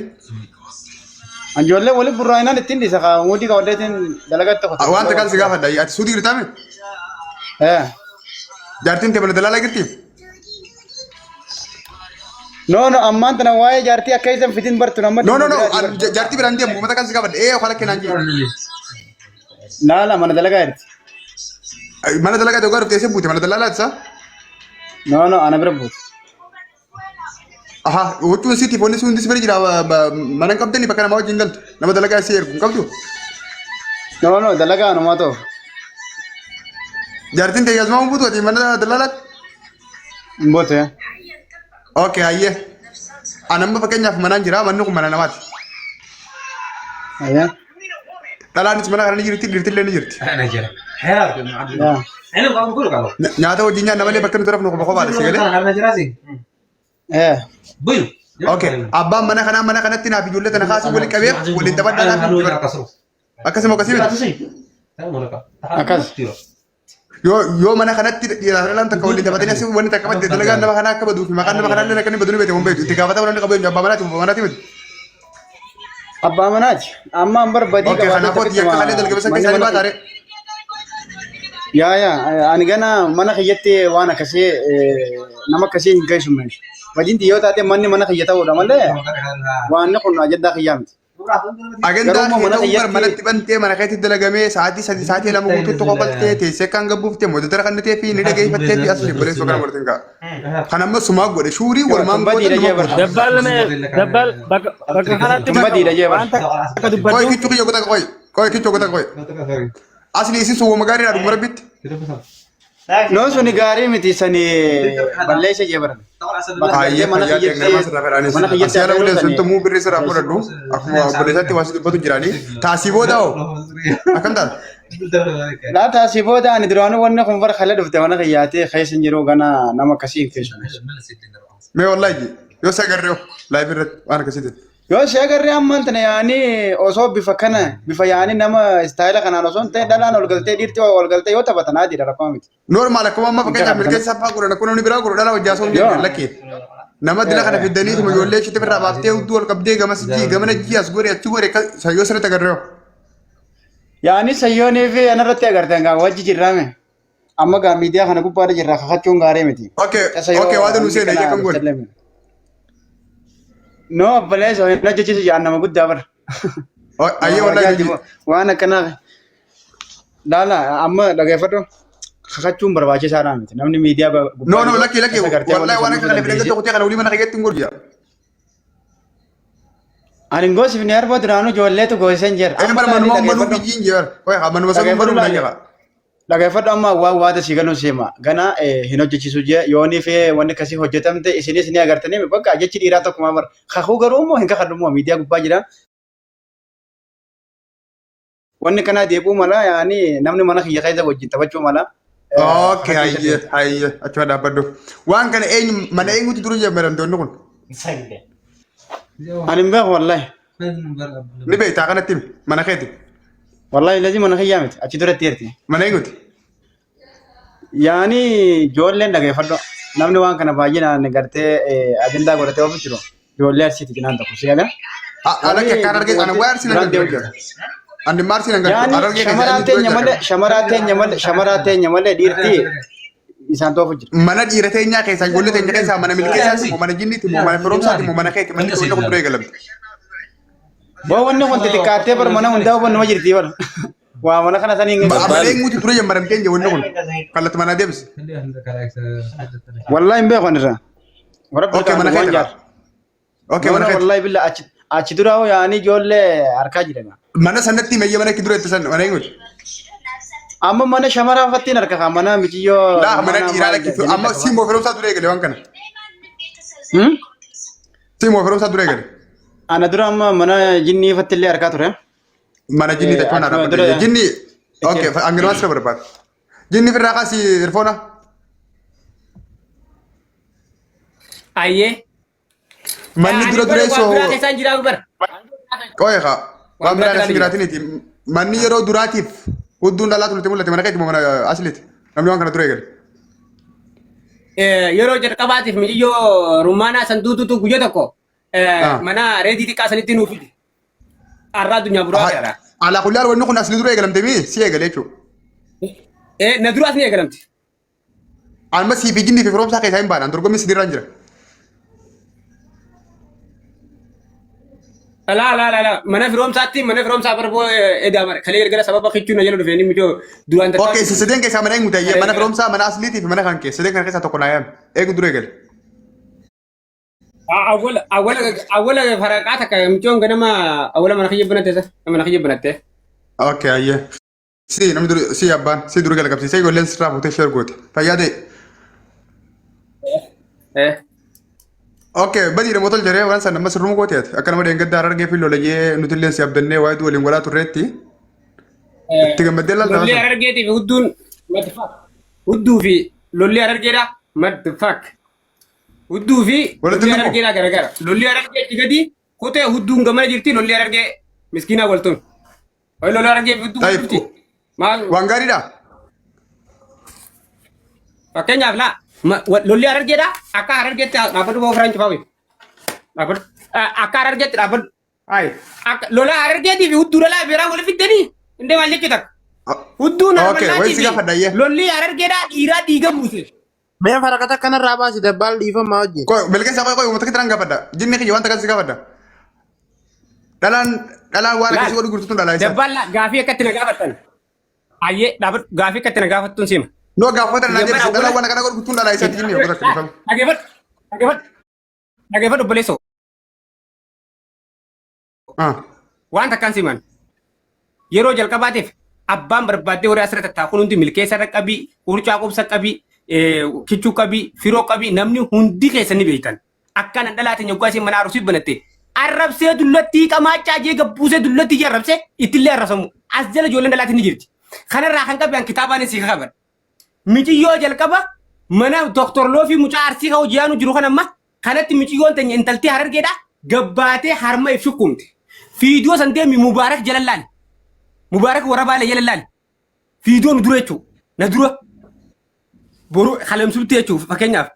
an ijoolleen waliin burraa'inaan ittiin dhiisa kaa muudii qabadheetiin dalagatti qote. Waan takkaan si gaafadha ati suutii jirtaame? Eh. Jaartiin tee mana dalaalaa jirti? No no ammaan tana waa'ee jaartii akka isan fitin bartu nama No no dhimma no biraati bartu. jaartii biraan deemu uummata kan si gaafadha ee hola kennaan jiru. Laala mana dalagaa jirti. Mana dalagaa ta'uu gaariif teessee buute mana dalaalaa isa. No no ana bira buute. Aha huccuun siitiif wanni sun hundi si bira jira mana hin qabdani bakka namaa wajjin galtu nama dalagaa si ergu hin qabdu. No no dalagaa anumaa ta'u. Jaartiin tee asumaa buutu ati mana dalaalaatti. Hin buute. Okay hayyee. Ani amma fakkeenyaaf manaan jira manni kun mana namaati. Hayyee. Dhalaanis mana kana ni jirti dhiirtillee ni jirti. Yaa. Nyaata wajjin nyaanna malee bakka nuti rafnu qofa kophaadha si galee. Eh. Okay. Abbaan mana kanaa mana kanatti naaf ijoollee tana kaasuu waliin qabee waliin taphadhaa naaf hin jiru. Akkasuma akkasii miti. Akkas. Yoo mana kanatti dhiiraaf dhalaan takka waliin taphatanii asii wanni takka badde dalagaan nama kanaa akka baduu fi maqaan nama kanaa illee akka inni badu ni beekte waan beektu itti gaafatama namni qabu abbaa manaati abbaa manaati miti. Abbaa manaati. Amma an bar badii Okay qabaatee kanaafuu ati yakka takkituma kalee dalgame san manni keessaa ni mana baataare. Yaa yaa ani gana mana kiyyatti waan akkasii nama akkasii hin keessummeessu. Badiin yoo taate manni mana kiyya ta'uudha malee waan kun ajandaa kiyyaa miti. Agandaa Garuu immoo kee mana ta'uu bar kiyyatti manatti bantee mana keetti dalagamee sa'aatii 3 sa'aatii 2 guutuutti kofaltee teessee kan gabbuuftee moodotara kan ta'ee fi ni dhageeffattee fi asli obboleessoo kana godhatin ka'a. Kan amma sumaa godhe shuurii yoo walumaan tun gootan badiidha numa jee bar. goota. Dabbaal dabbaal bakka bakka kanatti Tun bakka badiidha jee bar. waan takka Qoy dubbadhu. kichuu kiyya godha qoy qoy kichuu godha qoy. Asli isin sun wama gaariidha dhuguma rabbitti. No suni gaarii miti sani balleessa jee baran. Bakka Hayyee gartee mana fayyaa kiyyatti deeggarmaa sirraa fedhaanis. mana kiyyatti Asii ala afeeruu uleen sun sani tumuu birrii sirraa fudhadhu. Akkuma obboleessatti waa si dubbatu jiraanii. Taasii booda hoo akkam taata? Laata asii booda ani duraanuu wanni kun bara kalee dhufte mana kiyyaatee keessa hin jiru gana nama akkasii hin keessummeessu. Mee wallaahi yoo si agarree hoo laayif irratti waan akkasiitiin. Yoo si agarree ammaan tana yaanii osoo bifa kana bifa yaanii nama istaayila kanaan osoo hin ta'in dhalaan ol galtee dhiirti ol galtee yoo taphatan adiidha rakkoo miti. Normaal akkuma amma Hin fakkeenyaaf kakattan. milkeessa abbaa godhan akkuma namni biraa godhu dhala hojjaa osoo hin Yoo jenne lakkee. Nama dila kana fiddanii tuma ijoollee isheetti irraa baaftee hudduu ol qabdee gamas jii gamana jii as godhe achi godhe yoo sirriitti agarree hoo. Yaani sayyoonii fi anarratti agartan gaa wajji jirraame. Amma gaa miidiyaa kana gubbaarra jirra kakachuun gaarii miti. Okay Tasa yoo okay waan nu wanti seene kana ija kan godhe. dhuftellee miti. No obboleessa hin hojjechiisu jaan nama guddaa bara. Ayyee Nama wallahi wajaati hojii. waan akkanaa laala amma dhageeffadhu kakachuun barbaachisaadhaa miti. Namni miidiyaa No gubbaa no jiru lakki lakki tasa gartee wallahi wanni waan san akka dhufuu kana fidee dandeessi. tokko kana olii mana keetti hin godhu. Ani hin goosifne harba duraanuu ijoolleetu goosisan jira. Ee Amma bara laali manuma ummanuu dhageeffadhu. biyyiin jira. Qoy manuma sanuu Dhageeffadhu banuu laali. danda'a. Dhageeffadhu amma waan waada sii galuun siima. Gana hin hojjechiisu jee yoonii fi wanni akkasii hojjetamte isinis ni agartanii bakka jechi dhiiraa tokkumaa bara. Kakuu garuu immoo hin kakadhu immoo miidiyaa gubbaa jira. Wanni kanaa deebi'uu mala yaani namni mana kiyya keessa wajjin taphachuu mala. Okay Kakachuu hayyee dandeessa. hayyee achuma dhaabbadhu. Waan kana eenyu mana eenyutu dura jammaramtoonni kun? Ani hin beeku wallahi. Ni beektaa kanatti himi mana keeti. Wallahi lazi mana kiyyaa miti achi duratti jirti. Mana eenyuti? Yaani ijoolleen dhageeffadhu. Namni waan kana baay'inaan gartee ajandaa godhatee ofi jiru. Ijoollee arsiiti cinaan tokko si gala. Alakki Wanni akkaan argee ana wanti waa'ee arsii nan duraan galchu deemu lakki. jira. Ani dhimma arsii nan galchu Yaani harargee keessa shamaraa eenyutu dura teenya malee jalqabe. shamaraa teenya malee shamaraa teenya malee dhiirti isaan toofu jira. Mana dhiira teenyaa keessaa ijoollee teenya keessaa mana milkeessaati moo mana jinniiti moo mana firoomsaati moo mana keeti manni ijoollee kun dura eegalamte. Boo wanni kun xixiqqaattee bar mana hundaa hubannu ma jirti bar. Waa mana kana sanii hin Mana galu. eenyuuti dura jammaramtee hin wanni kun kallattii manaa deebisi. Wallahi hin beeku anirraa. Warra Okay bilkaan mana waan keeti jaar. kaa. Okay No mana no keeti. wallahi billah achi Achi dura hoo yaa'anii ijoollee harkaa jiran. Mana sanatti meeyya mana itti dura itti san mana eenyuti? Amma mana shamaraa fattiin harka kan mana mijiyyoo. Laa mana dhiiraa lakkisu amma siimmoo firomsaa dura eegale waan kana. Siimmoo firomsaa dura eegale. Ana dura amma mana jinnii fattillee harkaa ture. Mana jinnii tachuun Achuma haadha dura- Jinni okay angilumaa sirra barbaada. Jinni firraa kaasi irfoona. Ayyee. Manni dura Ani bara duree waan biraa soo keessaan jiraa bara. qo'ee kaa waan Waan biraa biraa keessa jira. jiraatiniiti. Manni yeroo duraatiif hudduun dhalaa turte mul'ate mana keetti moo mana asliiti. Namni waan kana dura eegale. Yeroo jalqabaatiif mijiyyoo rummaanaa san duututu guyya tokko mana reedii xiqqaa sanitti nuuf fide. Arraa addunyaa buraa jira. Alaa kulli haal wanni kun asli dura eegalamte mii si eegale jechuudha. Na duraas ni eegalamte. Amma sii fi jinnii fi firoomsaa keessaa hin baane dorgommii sidirraan jira. Laa laa laa laa mana firoomsaatti mana firoomsaa barboo edaa mara kalee galgala sababa kichuu na jala dhufee inni mijoo duraan Okay, isa sadeen keessaa mana eenyu ta'e mana firoomsaa mana asliitii fi mana kan kee sadeen kana keessaa tokko naa yaame eegu dura eegale. Awwala awwala awwala faraqaa takka micoon ganama awwala mana kiyya banatte isa mana kiyya banatte. Okay, ayyee. Si namni dura si abbaan si dura galqabsiisee ijoolleen sirraa fuutee share goote. Fayyaa ta'e. Okay, badii namoota ol jaree waan san amma sirruma goote ati akka nama dheengaddaa harargee fi lolayyee nuti illee si abdannee waa'ee waliin godhaa turreetti. Itti gammaddee laalta Lolli harargeetii fi hudduun madfak. Hudduu fi lolli harargeedha madfak. Hudduu fi Walitti lolli dhufu. harargeedha garagara. Lolli harargee achi gadi kutee hudduun gamana jirti lolli harargee miskiinaa waltuun. Wayi lolli harargee fi hudduun Taayib. dhufti. Maal Waan gaariidha. Fakkeenyaaf laa lolli harargeedha akka harargeetti dhaabbatu boo firaan cufaa dhaabbatu akka harargeetti dhaabbatu ayi akka lola harargeetii fi hudduu lolaa biraa wal fiddanii indee maal jechuu takka hudduun Okay, wayi si harmallaatii gaafadha fi ayyee. lolli harargeedha dhiiraa dhiiga buuse. Mee farakata kanarraa baasi dabbaal dhiifamaa hojii. Qoy bilkeessa qoy qoy uummata kitiraan gaafadha. Jinni kiyya wanta akkasii gaafadha. Dhalaan dhalaan waan akkasii godhu gurtuun dhalaa isaa. Dabbaal gaafii akkatti na gaafattan. Ayyee dhaabbatu gaafii akkatti na gaafattuun siima. No gaafata na deebisi dhalaan waan akkana godhu gurtuun dhalaa isaati jinni yoo godhatu dhiifama. Dhageeffadhu dhageeffadhu dhageeffadhu obboleessoo. Waan takkaan siman. Yeroo jalqabaatiif abbaan barbaaddee horii asirra tattaa'u kun hundi milkeessa irra qabii, qurcaa qubsa qabii, kichuu qabii, firoo qabii namni hundi keessa ni beektan. Akka nan dhalaatiin yoggaa isheen mana arusiif banatte arrabsee dullattii qamaachaa jee gabbuusee dullattii jee arrabsee ittillee arrabsamu. As jala ijoolleen dhalaatiin ni jirti. Kanarraa kan qabe an kitaabaan isii kakaban. Miciyyoo jalqaba mana Dr. Loofii mucaa Arsii kan hojii yaanu jiru kan amma kanatti miciyyoon teenya intaltii harargeedha gabbaatee harma if shukkuumte. Fiidiyoo san deemi Mubaarak jala laali. Mubaarak warra baale jala laali. Fiidiyoo nu dura jechuudha. Na dura. Boru halamsuutti jechuudha fakkeenyaaf.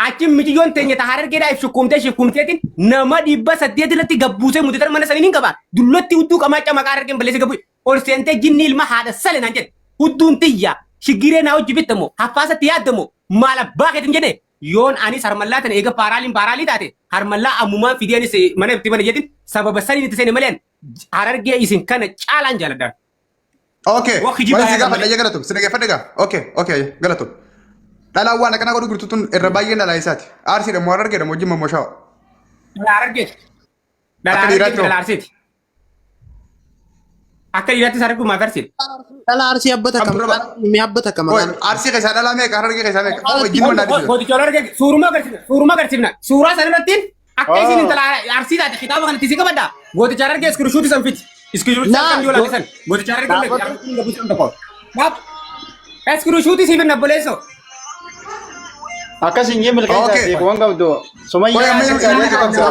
Achi miciyyoon teenya ta harargeedha if shukkuumtee shukkuumteetiin nama 800 irratti gabbuusee mudatan mana sanii ni qaba. Dullatti hudduu qamaacca maqaa harargeen balleessee gabbu. Ol seentee jinni ilma haadha sale naan jedhe. Hudduun tiyya shiggiree naa hojii bittamoo haffaasatti yaaddamoo maal abbaa keetiin jedhee Yoon anis harmallaa tana eega paaraaliin paaraalii taate harmallaa ammumaan fidee anis mana itti bana jedhin sababa saniin itti seene malee harargee isin kana caalaan jaaladhaan. Okay. Waa kijibaa Waan si yaada gaafadha malee. ayyee galatoom. Si dhaggeeffadha egaa. Okay, okay galatoom. Dhalaan waan akkanaa godhu jirtu tun irra baay'een dhalaa isaati. Aarsiidha moo harargeedha moo jimma moo shawa. Dhala harargeeti. Dhala Akka harargeeti dhiiraatti hoo? dhala arsiiti. Akka dhiiraattis harargumaa fi arsiidha. Dhala arsii abba takka Kamtu maqaan mee abba takka Oi, maqaan. arsii keessaa dhalaa meeqa harargee keessaa meeqa? Oi, jimma naa dhiisisa. Gooticha harargee suuruma agarsiifna suuruma agarsiifna suuraa sana irratti akka isin intala arsii taate kitaaba kanatti si qabadda gooticha harargee iskiriishuuti san fiti iskiriishuuti san kan yoo laalle san gooticha harargee argee gabbisuu tokko. Iskiriishuuti siif hin obboleessoo. Akkas hin jee milkeessaa Okay. siif waan qabdu. Qoy amma Sumayyaa inni qabsa.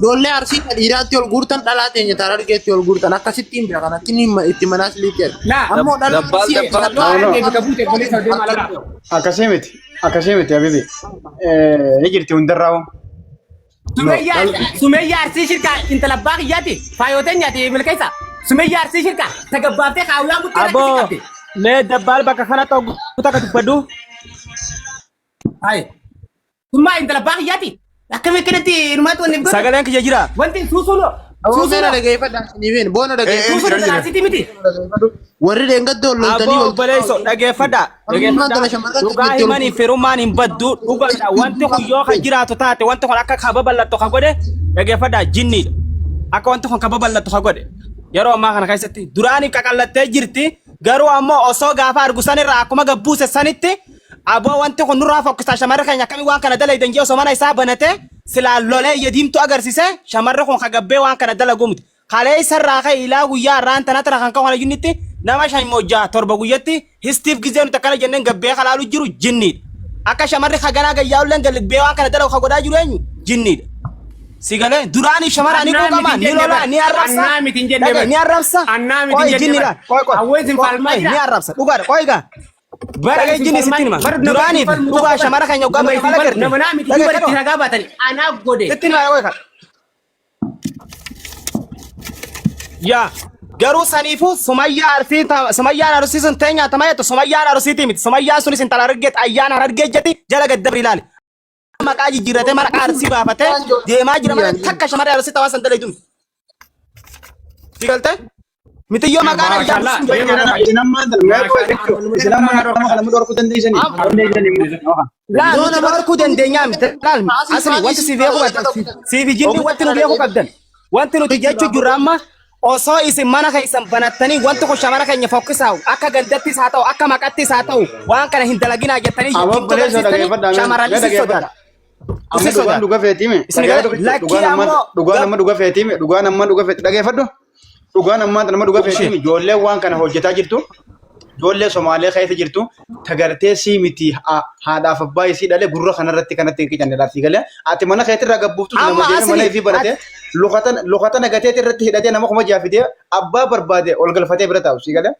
Ijoollee arsii kan dhiiraatti ol guurtan dhalaa teenya ta'a harargeetti ol guurtan akkasitti hin beekan akki inni itti manaas liiqee. Laa Ammoo dhala Dabbaal arsii dabbaal. dhalaa harargee bika buute obboleessa deemaa lala. Akkasii miti. Akkasii miti Habibi. Ni jirti hundarraa hoo. Sumayyaa Sumayyaa Arsii shirkaa intala abbaa kiyyaati faayotee nyaate milkeessa. Sumayyaa Arsii shirkaa tagabbaaftee kaawwaa guttee Aboo rakkisii qabde. mee dabbaal bakka kanatti ogguu takka dubbadhu. Hayi. Summaa intala abbaa kiyyaati. Akkami akkanatti hirmaatu wanni godhu. Sagaleen kiyya jira. Wanti suusuun Aboo Suusuudha. meena dhageeffadha isiniifin boona Eh, eh, dhageeffadhu. Suusuudha jira jira. tanaasiiti miti. Warri dheengadde ol loltanii Aboo ol obboleessoo dhageeffadha Oromummaan dhageeffadha tana shamarran dhugaa teenya itti ol himanii firummaan hin baddu dhugaadha wanti kun yoo ka jiraatu taate wanti kun akka ka babal'attu ka godhe dhageeffadha jinniidha akka wanti kun ka babal'attu ka godhe yeroo ammaa kana keessatti duraanii qaqallattee jirti garuu ammoo osoo gaafa argu sanirraa akkuma gabbuuse sanitti aboo wanti kun nurraa fokkisaa shamarri keenya akkamii waan kana dalaydan jee osoo mana isaa banate silaa lolee ija diimtuu agarsiise shamarri kun ka gabbee waan kana dalagu miti Kaleessa irraa ka'e ilaa guyyaa har'aan tana tana kan ka'u jinnitti nama 5 moo 6 7 guyyatti histiif gizee nuti akkana jenneen gabbee kalaalu jiru jinniidha. Akka shamarri haganaa gayyaa'ulleen gabbee waan kana dalagu ka godhaa jiru eenyu jinniidha. Si galee duraanii shamara ni Annaa miti quuqama hin ni jenne lola bar. ni arrabsa. Annaa miti hin jenne Dhaga'i bar. ni arrabsa. Annaa miti Qoy hin jenne jinni bar. laal qoy qoy Hawween sin qoy falmaa qoy ni jira. arrabsa dhugaadha qoy gaa. Bara Dhaga'i isin jinni falmaa sitti hima bar nama isin duraaniif falmu dhugaa tokko bar. shamara keenya hoggaa Nama bakka isin mala falmu garte. nama naa miti Dhaga'i bar itti kadhoo ragaa baatani. Anaa godhe. sitti hima qoy kadhoo. Yaa garuu saniifuu Sumayyaa Arsii Sumayyaan Arsii sun tee nyaatama jettu Sumayyaan Arsiitii miti Sumayyaan sunis intala Harargeet ayyaana Harargee jetti jala gad dabri ilaali. Maqaa jijjiirratee maqaa Arsii baafatee deemaa jira malee takka shamarree Arsii tawaa san dalaydu miti. Si galtee? Mitiyyoo maqaan addaa Maashaallah. sun jedhu. Isin ammaan tana mee qoy isin amma nama kana nu dhorkuu dandeessanii? Laa Yoo nuti nama dhorkuu dandeenyaa miti. Laal asli wanti si beekuu qabdan siif jinni wanti nu beekuu qabdan wanti nuti jechuu jirru amma osoo isin mana keessan banattanii wanti kun shamara keenya fokkisaa akka gandattis haa ta'u akka maqattis haa ta'u waan kana hin dalaginaa jettanii Aboo jibbitu obboleessoo agarsiistanii dhageeffadhaa mee shamarran mee isin dhageeffadha. sodaata. Amma Isin dhugaan sodaata. dhuga feetiime Isin gara dhageeffadhu lakkii dhugaan amma ammoo dhugaan amma dhuga feetiime dhugaan amma dhuga feeti dhageeffadhu dhugaan ammaa nama dhuga feetiime ijoolleen waan kana hojjetaa jirtu ijoollee Somaalee keessa jirtu tagartee sii miti haadhaaf abbaa isii dhale gurra kanarratti kanatti hin qicanne laafii galee ati mana keetirraa gabbuuftus nama amma deeme mana asli ifii banatee lukatan lukatan gateetii irratti hidhatee nama 6000 fidee abbaa barbaade ol galfatee bira taa'u sii galee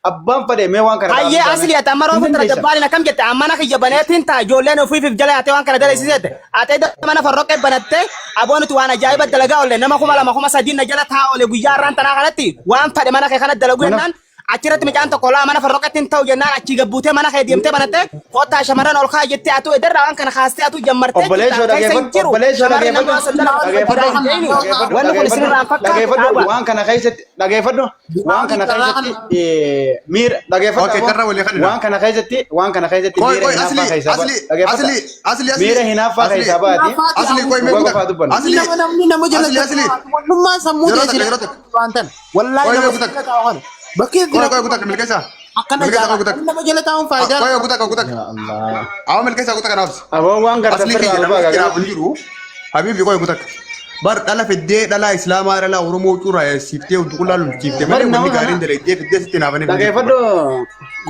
Abbaan fadhe mee waan kana Hayyee dhaabuu asli ati amma hin roofu tana dandeessan. jabbaaliin akkam jette amma mana kiyya baneetiin ta'a ijoolleen ofiif jala yaatee waan kana dalasiisette ati edda mana farroqqee banattee aboo nuti waan ajaa'iba dalagaa oolle nama 2000 3000 na jala ta'a oole guyyaa har'aan tanaa kanatti waan fadhe mana kee kana dalagu Mana jennaan achirratti mucaan tokko laa mana farroqqeetti hin ta'u jennaan achii gabbuutee mana kee deemtee banattee kottaa shamarran ol kaa jettee atuu edarraa waan kana kaastee atuu jammartee jirta obboleessoo keessa hin dhageeffadhu jiru obboleessoo shamarri namni dhageeffadhu waan san dalagu dhageeffadhu biraa hin deemnu dhageeffadhu wanni kun dhageeffadhu isinirraa hin fakkaatu dhageeffadhu dhaabaa. waan kana keessatti dhageeffadhu waan kana keessatti miira dhageeffadhu Okay, aboo carraa walii kanina. waan kana keessatti waan kana keessatti Qoy miira qoy hinaaffaa asli keessaa asli dhageeffadha asli asli asli miira hinaaffaa asli keessaa baati asli qoy mee dhugaa kutak qofaa dubbanna. asli Nama namni nama jala asli asli wallummaan sammuu yeroo takka teessina yeroo takka waan tan wallaahi qoy nama mee kutak jala taa'u kana bakki itti qoy qoy kutak milkeessa akkana milkeessa qoy jaala kutak namni nama jala taa'uun faayidaa qoy kutak kutak Ya Allah. awa milkeessa kutak kanaaf Aboo waan gartan asli firraa kiyya ol namni baagaa jiraaf hin jiru habibi qoy kutak bar dhala fiddee dhala islaamaa dhala oromoo cuuraa siiftee udduqullaa lulchiiftee Bar malee nama wanni kana gaariin dalaydee fiddee sitti naafanii hin jirtu bar dhageeffadhu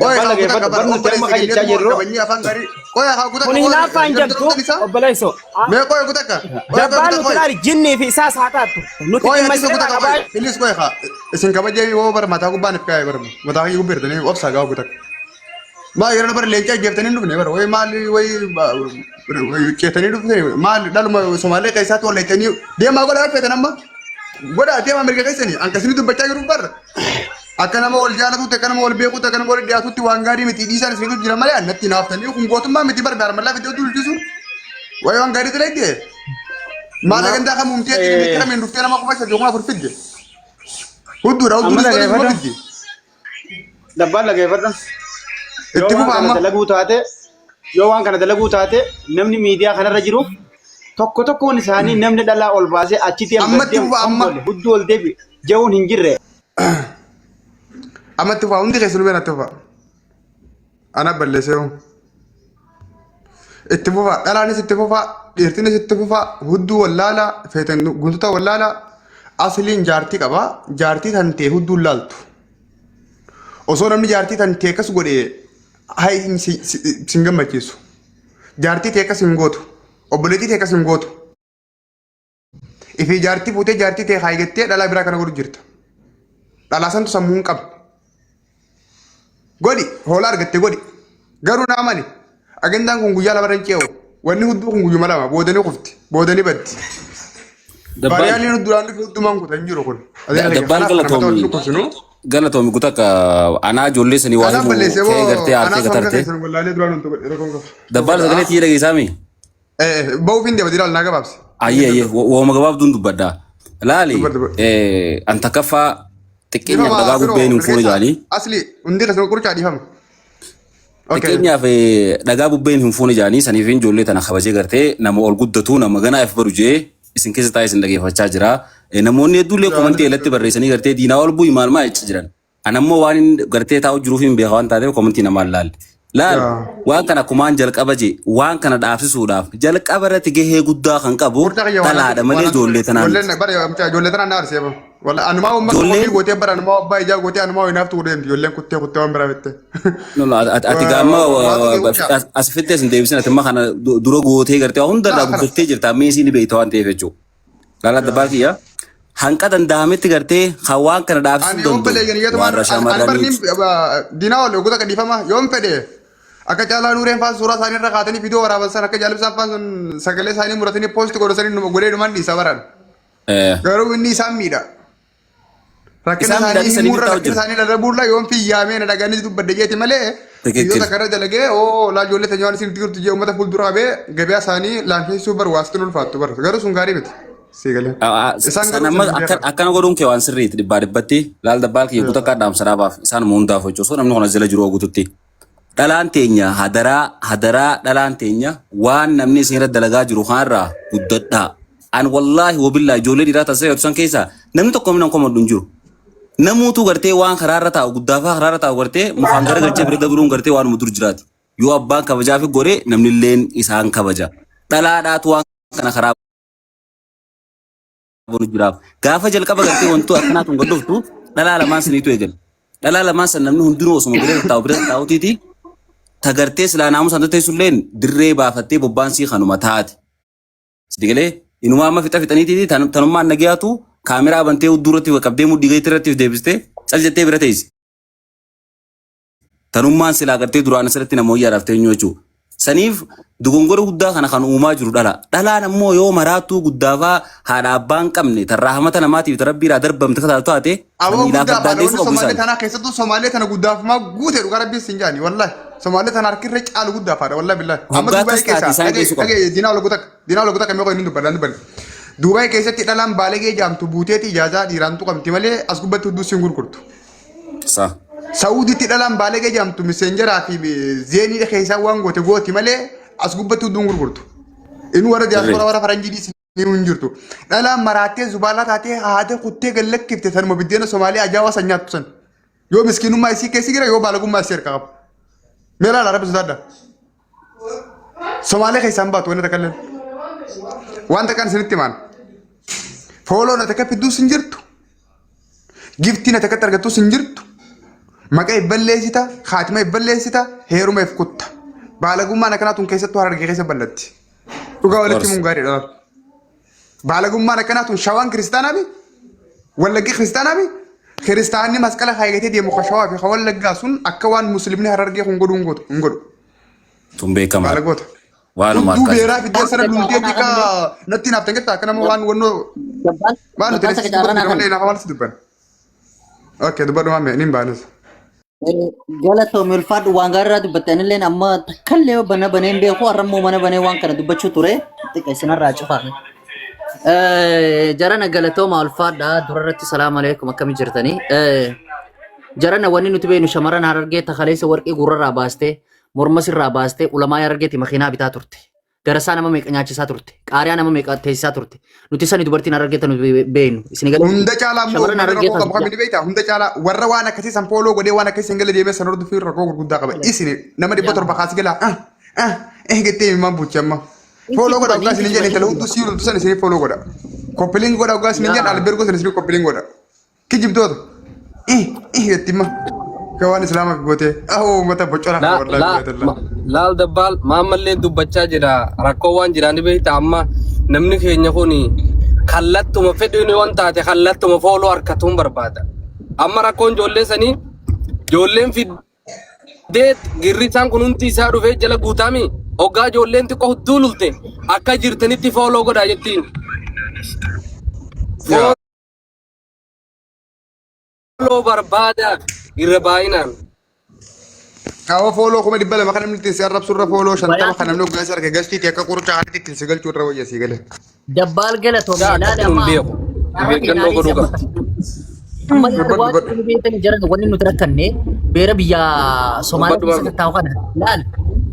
qoy dabbaa haa kutak dhageeffadhu bar bar nuti amma obboleessa kan jechaa kenneetu jirru kabanyii afaan gaarii qoy haa kutak Kun qoy hinaaffaan jirtu jamtu isaa obboleessoo. mee qoy kutak qoy qoy Dabbaan kutak nuti qoy laali jinnii fi isaas haa taatu. Nuti qoy dhimma atis isinirraa kutak qoy qabaa. filis qoy haa isin kabajee yoo bar mataa gubbaan if kaa'e bar mataa kiyya gubbeertanii obsaa gaa kutak maa yeroo bar leencaa jeeftanii hin dhufne bar way maali way ceetanii dhufne maal dhaluma Somaalee keessaatti wal leettanii deemaa godhaa feetan amma godhaa deemaa mirga keessanii akkasini dubbachaa jiru bar akka nama wal jaalatutti akka nama wal beekutti akka nama wal dhiyaatutti waan gaarii miti dhiisaan isinitu jira malee annatti naaftanii kun gootummaa miti bar gaarmallaa fidee dulchisu wayi waan gaarii ture iddee maal agandaa kam uumtee itti kamiin dhuftee nama 3000 4000 fidde hudduudha amma hudduunis godhee dhageeffadhu fidde dabbaan dhageeffadhu yoo itti waan fufa kana amma dalaguu taate yoo waan kana dalaguu taate namni miidiyaa kanarra jiru tokko tokkoon isaanii namni dhalaa ol baasee achitti am ammatti gaddeem fufa amma ongole hudduu ol deebi jehuun hin jirre. ammatti fufa hundi keessanuu beenatti fufa ana balleessee hoo. Itti fufa dhalaanis itti fufa dhiirtinis itti fufa hudduu wallaalaa feetan guntuta wallaalaa asliin jaartii qaba jaartii tan ta'e hudduun laaltu osoo namni jaartii tan ta'e akkas godhe hay sin gammachiisu jaartii ta'e akkas hin gootu obboleettii ta'e akkas hin gootu ifii jaartii fuutee jaartii ta'e haayigattee dhalaa biraa kana godhu jirta dhalaa santu sammuu hin qabne godhi hoolaa argatte godhi garuu naa mani agendaan kun guyyaa lamarra hin ce'u wanni hudduu kun guyyuma lama boodanii kufti boodanii baddi Dabbaan baariyaaliin hudduraan dhufe huddumaan kutan jiru kun dabbaan kanaaf kana mataa walitti galatoomi dhukkubsinu galatoomi kutakka anaa ijoollee sanii waa anaan himu balleessee kee moo gartee aartee anaa songa gatarte keessan wallaalee duraan wantu godhe rakkoon qaba dabbaan sagalee tiyya dhageessaami ba'uuf hin deema diraal naa gabaabsi ayyee ayyee wooma gabaabduun dubbadha. Laali Dubbadhu dubbadhu. an takkaffaa xiqqeenyaaf Dhiifama dhagaa firoo gubbeen hin fuune mirgeessaa. jedhanii Asli hundi keessan qurcaa dhiifama. Okay. xiqqeenyaaf dhagaa bubbeen hin fuune jedhanii saniif ijoollee tana kabajee gartee nama ol guddatu nama ganaa if baru jee isin keessa taa'ee isin dhageeffachaa jira. Namoonni hedduullee komantii irratti barreessanii gartee diinaa ol bu'i maal maal jechaa jiran. An ammoo waan inni gartee taa'u jiruuf hin beeka waan taateef komantii namaan laal. Laal waan kana akkumaan jalqaba jee waan kana dhaabsisuudhaaf jalqaba irratti gahee guddaa kan qabu Qurcaa kiyya waan dhalaadha malee ijoollee tanaa miti. Ijoolleen bara mucaa ijoollee tanaan na arsee bara. Walla anumaa uummata Ijoolleen kophii gootee bara anumaa abbaa ijaa gootee anumaa hinaaftu godhee deemti ijoolleen kuttee kuttee waan biraa bitte. No, no, ati gaamma Waatu kee qurcaa. as fittee sin deebisin ati amma kana dura gootee gartee waa hundarraa Laa kana. guddattee jirta amma isii ni beekta waan ta'eef jechuudha. Laala dabbaa kiyya hanqa danda'ametti gartee kan waan kana dhaabsisuu Ani yoon danda'u fedhe eeganii warra ani barni shamarraniiti. diinaa ol oggota qadhiifama yoon fedhe akka caalaa nuureen faan suuraa isaanii irra kaatanii viidiyoo waraaban san akka jaalibsaan faan sun sagalee isaanii muratanii poosti godhasanii numa godhee dhuman dhiisa baran. Garuu inni isaan miidha. Rakkina Isaan isaanii miidhaan isanii himuurra bitaa rakkina jiru. isaanii dalabuurra yoon fiyyaamee na dhagaanii dubbadde jeeti malee Tikikkil. biyyoota kana dalagee oo laa ijoollee tanyaan isin jirtu jee uummata fuuldura qabee gabiyaa isaanii laamsheessuu bar waasitu ulfaattu bar garuu sun gaarii miti. Sii galee. Isaan San garuu amma sun hin beekan. akkana godhuun kee waan sirriiti dhibbaa dhibbatti laal dabbaal kiyya guutuu akka dhaamsa dhaabaaf isaan hundaaf hojjetu osoo namni kun as jala jiru guututti. Dhalaan teenya hadaraa hadaraa dhalaan teenya waan namni isin irra dalagaa jiru kanarraa guddadhaa. An wallaahi wabillaa ijoollee dhiiraa taasisa san keessaa namni tokko namni komadhu hin jiru. Namuutu gartee waan karaarra taa'u guddaafaa karaarra taa'u gartee mukaan gara galchee bira dabruun gartee waanuma dur jiraati. Yoo abbaan kabajaa fi godhe namni illeen isaan kabaja. Dhalaadhaatu waan kana karaa bonu jiraaf. Gaafa jalqaba gartee wantu akkanaa tun gad dhuftu dhalaa lamaan saniitu eegale. Dhalaa lamaan san namni hundinuu osuma bira taa'u bira taa'utiiti tagartee silaa naamusa hin teessulleen dirree baafattee bobbaan sii kanuma taate. Sidigalee inumaa amma fixa fixaniitiiti tanummaan nagayaatu kaameraa bantee hudduu irratti qabdee mudhii gatii irratti deebistee cal jettee bira teessi. Tanummaan silaa gartee duraan asirratti nama wayyaadhaaf teenyu jechuudha. Saniif dogongora guddaa kana kan uumaa jiru dhala. Dhalaan ammoo yoo maraattuu guddaafaa haadha abbaa hin qabne tan raahmata namaatiif tan rabbiirraa darbamte ka taatu taate Aboo saniidhaaf guddaa addaan baadha deessuu wanni qabu Somaalee isaani. tanaa keessattuu Somaalee tana guddaafmaa guute dhugaa rabbiin sin jaani wallahi Somaalee tana harkirra caalu guddaafaadha wallahi billahi amma Hoggaa Dubaay akkas taate keessaa isaan dhagee geessuu qabu. dhagee diinaa ol gutak diinaa ol gutak meeqa inni dubbadha dubbanne Dubaay keessatti dhalaan baalegee jaamtu buuteeti ijaazaa dhiiraan tuqamti malee as gubbatti hudduu siin gurgurtu. Sa. Sauditti dhalaan baalegee jaamtu miseenjeraa fi zeenii keessaa waan goote gooti malee as gubbatti hudduu hin gurgurtu. Inni warra diyaasporaa warra faranjii dhiisi ni hin jirtu. Dhalaan maraattee zubaalaa taatee haada kuttee gad lakkifte sanuma biddeena Somaalee ajaa'aa san nyaattu san. Yoo miskiinummaa isii keessi jira yoo baalagummaa isii harkaa qaba. Mee laala rabbi sodaadha. Somaalee keessaan baatu wanni takka illee. Waan takkaan isinitti himaan. Fooloon ati akka fidduus hin jirtu. Giftiin ati akkatti argattus hin jirtu. Maqaa if balleessita, kaatima if balleessita, heeruma if kutta. Baalagummaan akkanaa tun keessattuu harargee keessa ballatti. Dhugaa walitti himuun gaariidha. Baalagummaan akkanaa tun shawaan kiristaanaa mi? Wallaggi kiristaanaa mi? Kiristaanni masqala kaayyatee deemu ka shawaa fi ka wallaggaa sun akka waan muslimni harargee kun godhu hin godhu. Tun beekamaadha. Baalagoota. Waanuma Hudduu akkas. beeraa fiddee sana lultee xiqqaa natti naaf tangettaa akka nama waan wannoo waan nuti Gabbaan reessisuu carraa dubbatu malee naaf waan si dubban. Okay dubbadhu maame niin baanes. Galatoomii ulfaadhu waan gaarii irraa dubbatte anilleen amma takkallee bana banee hin beeku har'a immoo mana banee waan kana dubbachuu ture xiqqa isinarraa cufaame. Jarana galatooma ulfaadha durarratti salaamu alaikum akkami jirtanii. Jarana wanni nuti beeknu shamarran harargee takaleessa warqii gurrarraa baastee morma sirraa baastee ulamaa harargeeti makiinaa bitaa turte. Darasaa nama meeqa nyaachisaa turte. Qaariyaa nama meeqa teessisaa turte. Nuti sani dubartiin harargee tanu beeknu. Isin galee Hunda caalaa immoo shamarran uummanni harargee rakkoo qabu tan kamiin beektaa? Hunda caalaa warra waan akkasii san fooloo godhee waan akkasii san gala deemee san hordofuu rakkoo gurguddaa qaba. Isin nama 700 kaasi galaa ah ah eh jettee imimmaan buuchi amma. Fooloo godha hoggaa isin jedhan intala hudduu sii loltu san isin fooloo godha. Koppiliin godha hoggaa isin jedhan albeergoo san isin koppiliin godha. Kijibtoota. Eh eh jetti imma. Ka waan islaamaaf gootee. Ahoo uummata bocola La wallahi la billahi tallahi. laal dabbaal maammallee dubbachaa jira rakkoo waan jiraan beekta amma namni keenya kun kallattuma fedhiin waan taate kallattuma fooloo harkatuun barbaada. Amma rakkoon ijoollee sanii ijoolleen fiddee girrisaan kun hundi isaa dhufee jala guutaami hoggaa ijoolleen xiqqoo hudduu lulte akka jirtanitti fooloo godhaa jettiin. Yaa. Fooloo barbaadaaf irra baay'inaan. Kaawwa fooloo 200,000 kan namni ittiin si arrabsu irra fooloo 50 kan namni hoggaa si arge gastiiti akka qorichaa kanatti ittiin si galchuu irra wayya sii gale. Dabbaal galatoomii Yaa ilaali akkatti nun amma beeku. Of eeggannoo godhuu qabdi. Amma laal Dubbadhu waan dubbadhu. nuti beektan jaran wanni nuti rakkanne beera biyya Somaaliyaa Dubbadhu keessa maamii. taa'u kana laal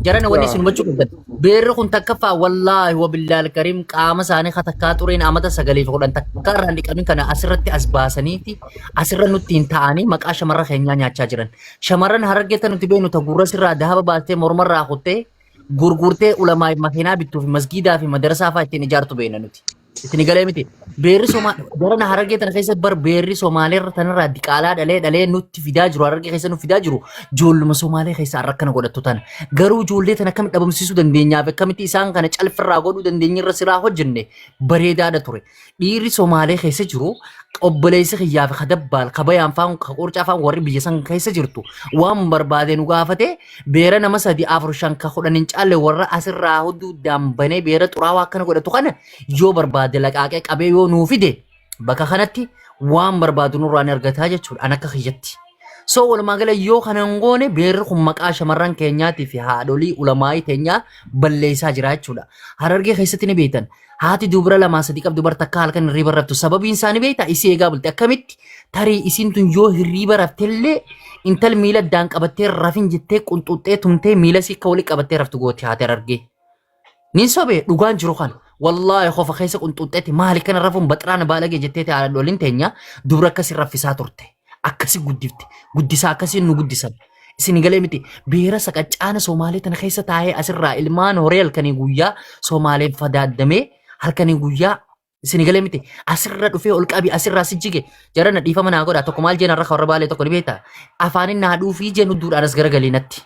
jarana wanni isin hubachuu qabdan beerri kun takkaffaa wallaahi wabillaal kariim qaama isaanii katakkaa xureen amata 9 fi 10 takka irraa hin dhiqamin kana asirratti as baasaniiti asirra nutti hin ta'anii maqaa shamarra keenyaa nyaachaa jiran. Shamarran harargeetta nuti beeknu ta gurra sirraa dahaba baastee mormarraa kuttee gurgurtee ulamaa makiinaa bittuu fi masgiidaa fi madarasaa fa'aa ittiin ijaartu beekna nuti. Isin galee miti. Beerri Somaa jarana harargee tana keessa bar beerri Somaaleerra tanarraa diqaalaa dhalee dhalee nutti fidaa jiru harargee keessa nu fidaa jiru ijoolluma Somaalee keessa har'a akkana godhattu tana. Garuu ijoollee tana akkamitti dhabamsiisuu dandeenyaaf akkamitti isaan kana calfirraa godhuu dandeenyirra siraa hojjenne bareedaadha ture. Dhiirri Somaalee keessa jiru obboleessi kiyyaa fi kadabbaal kabayaan faan ka qorcaa faan warri biyya san keessa jirtu waan barbaade nu gaafate beera nama 3 4 5 ka 10 hin caalle warra asirraa hudduu banee beera xuraawaa akkana godhatu kana yoo barbaade laqaaqee qabee yoo nuu fide bakka kanatti waan barbaadu nurraa ni argataa jechuudha an akka kiyyatti. So walumaa gala yoo kana hin goone beerri kun maqaa shamarran keenyaatii fi haadholii ulamaa'ii teenyaa balleessaa jira jechuudha. Harargee keessatti ni beektan. Haati dubra lamaa sadii qabdu bar takka halkan hirriiba raftu. Sababiin isaa ni beektaa isii eegaa bulte. Akkamitti tarii isiin tun yoo hirriiba raftellee intal miila addaan qabattee rafin jettee qunxuxxee tumtee miila isii akka walitti qabattee raftu gooti haati Harargee. Nin sobe dhugaan jiru kana. Wallaahi qofa keessa qunxuxxeeti maali kana rafuun baxiraana baalagee jettee haadholiin teenya dubra akkasii raffisaa turte. Akkasi guddifte. Guddisaa akkasiin nu guddisan. Isin galee miti beera saqaccaana Somaalee tana keessa taa'ee asirraa ilmaan horii halkanii guyyaa Somaaleen fadaaddamee halkanii guyyaa isin galee miti asirra dhufee ol qabi asirraa si jige jarana dhiifama naa godha tokko maal jeen har'a warra baalee tokko ni beektaa afaanin naa dhuufii jeen hudduudhaan as garagalii natti.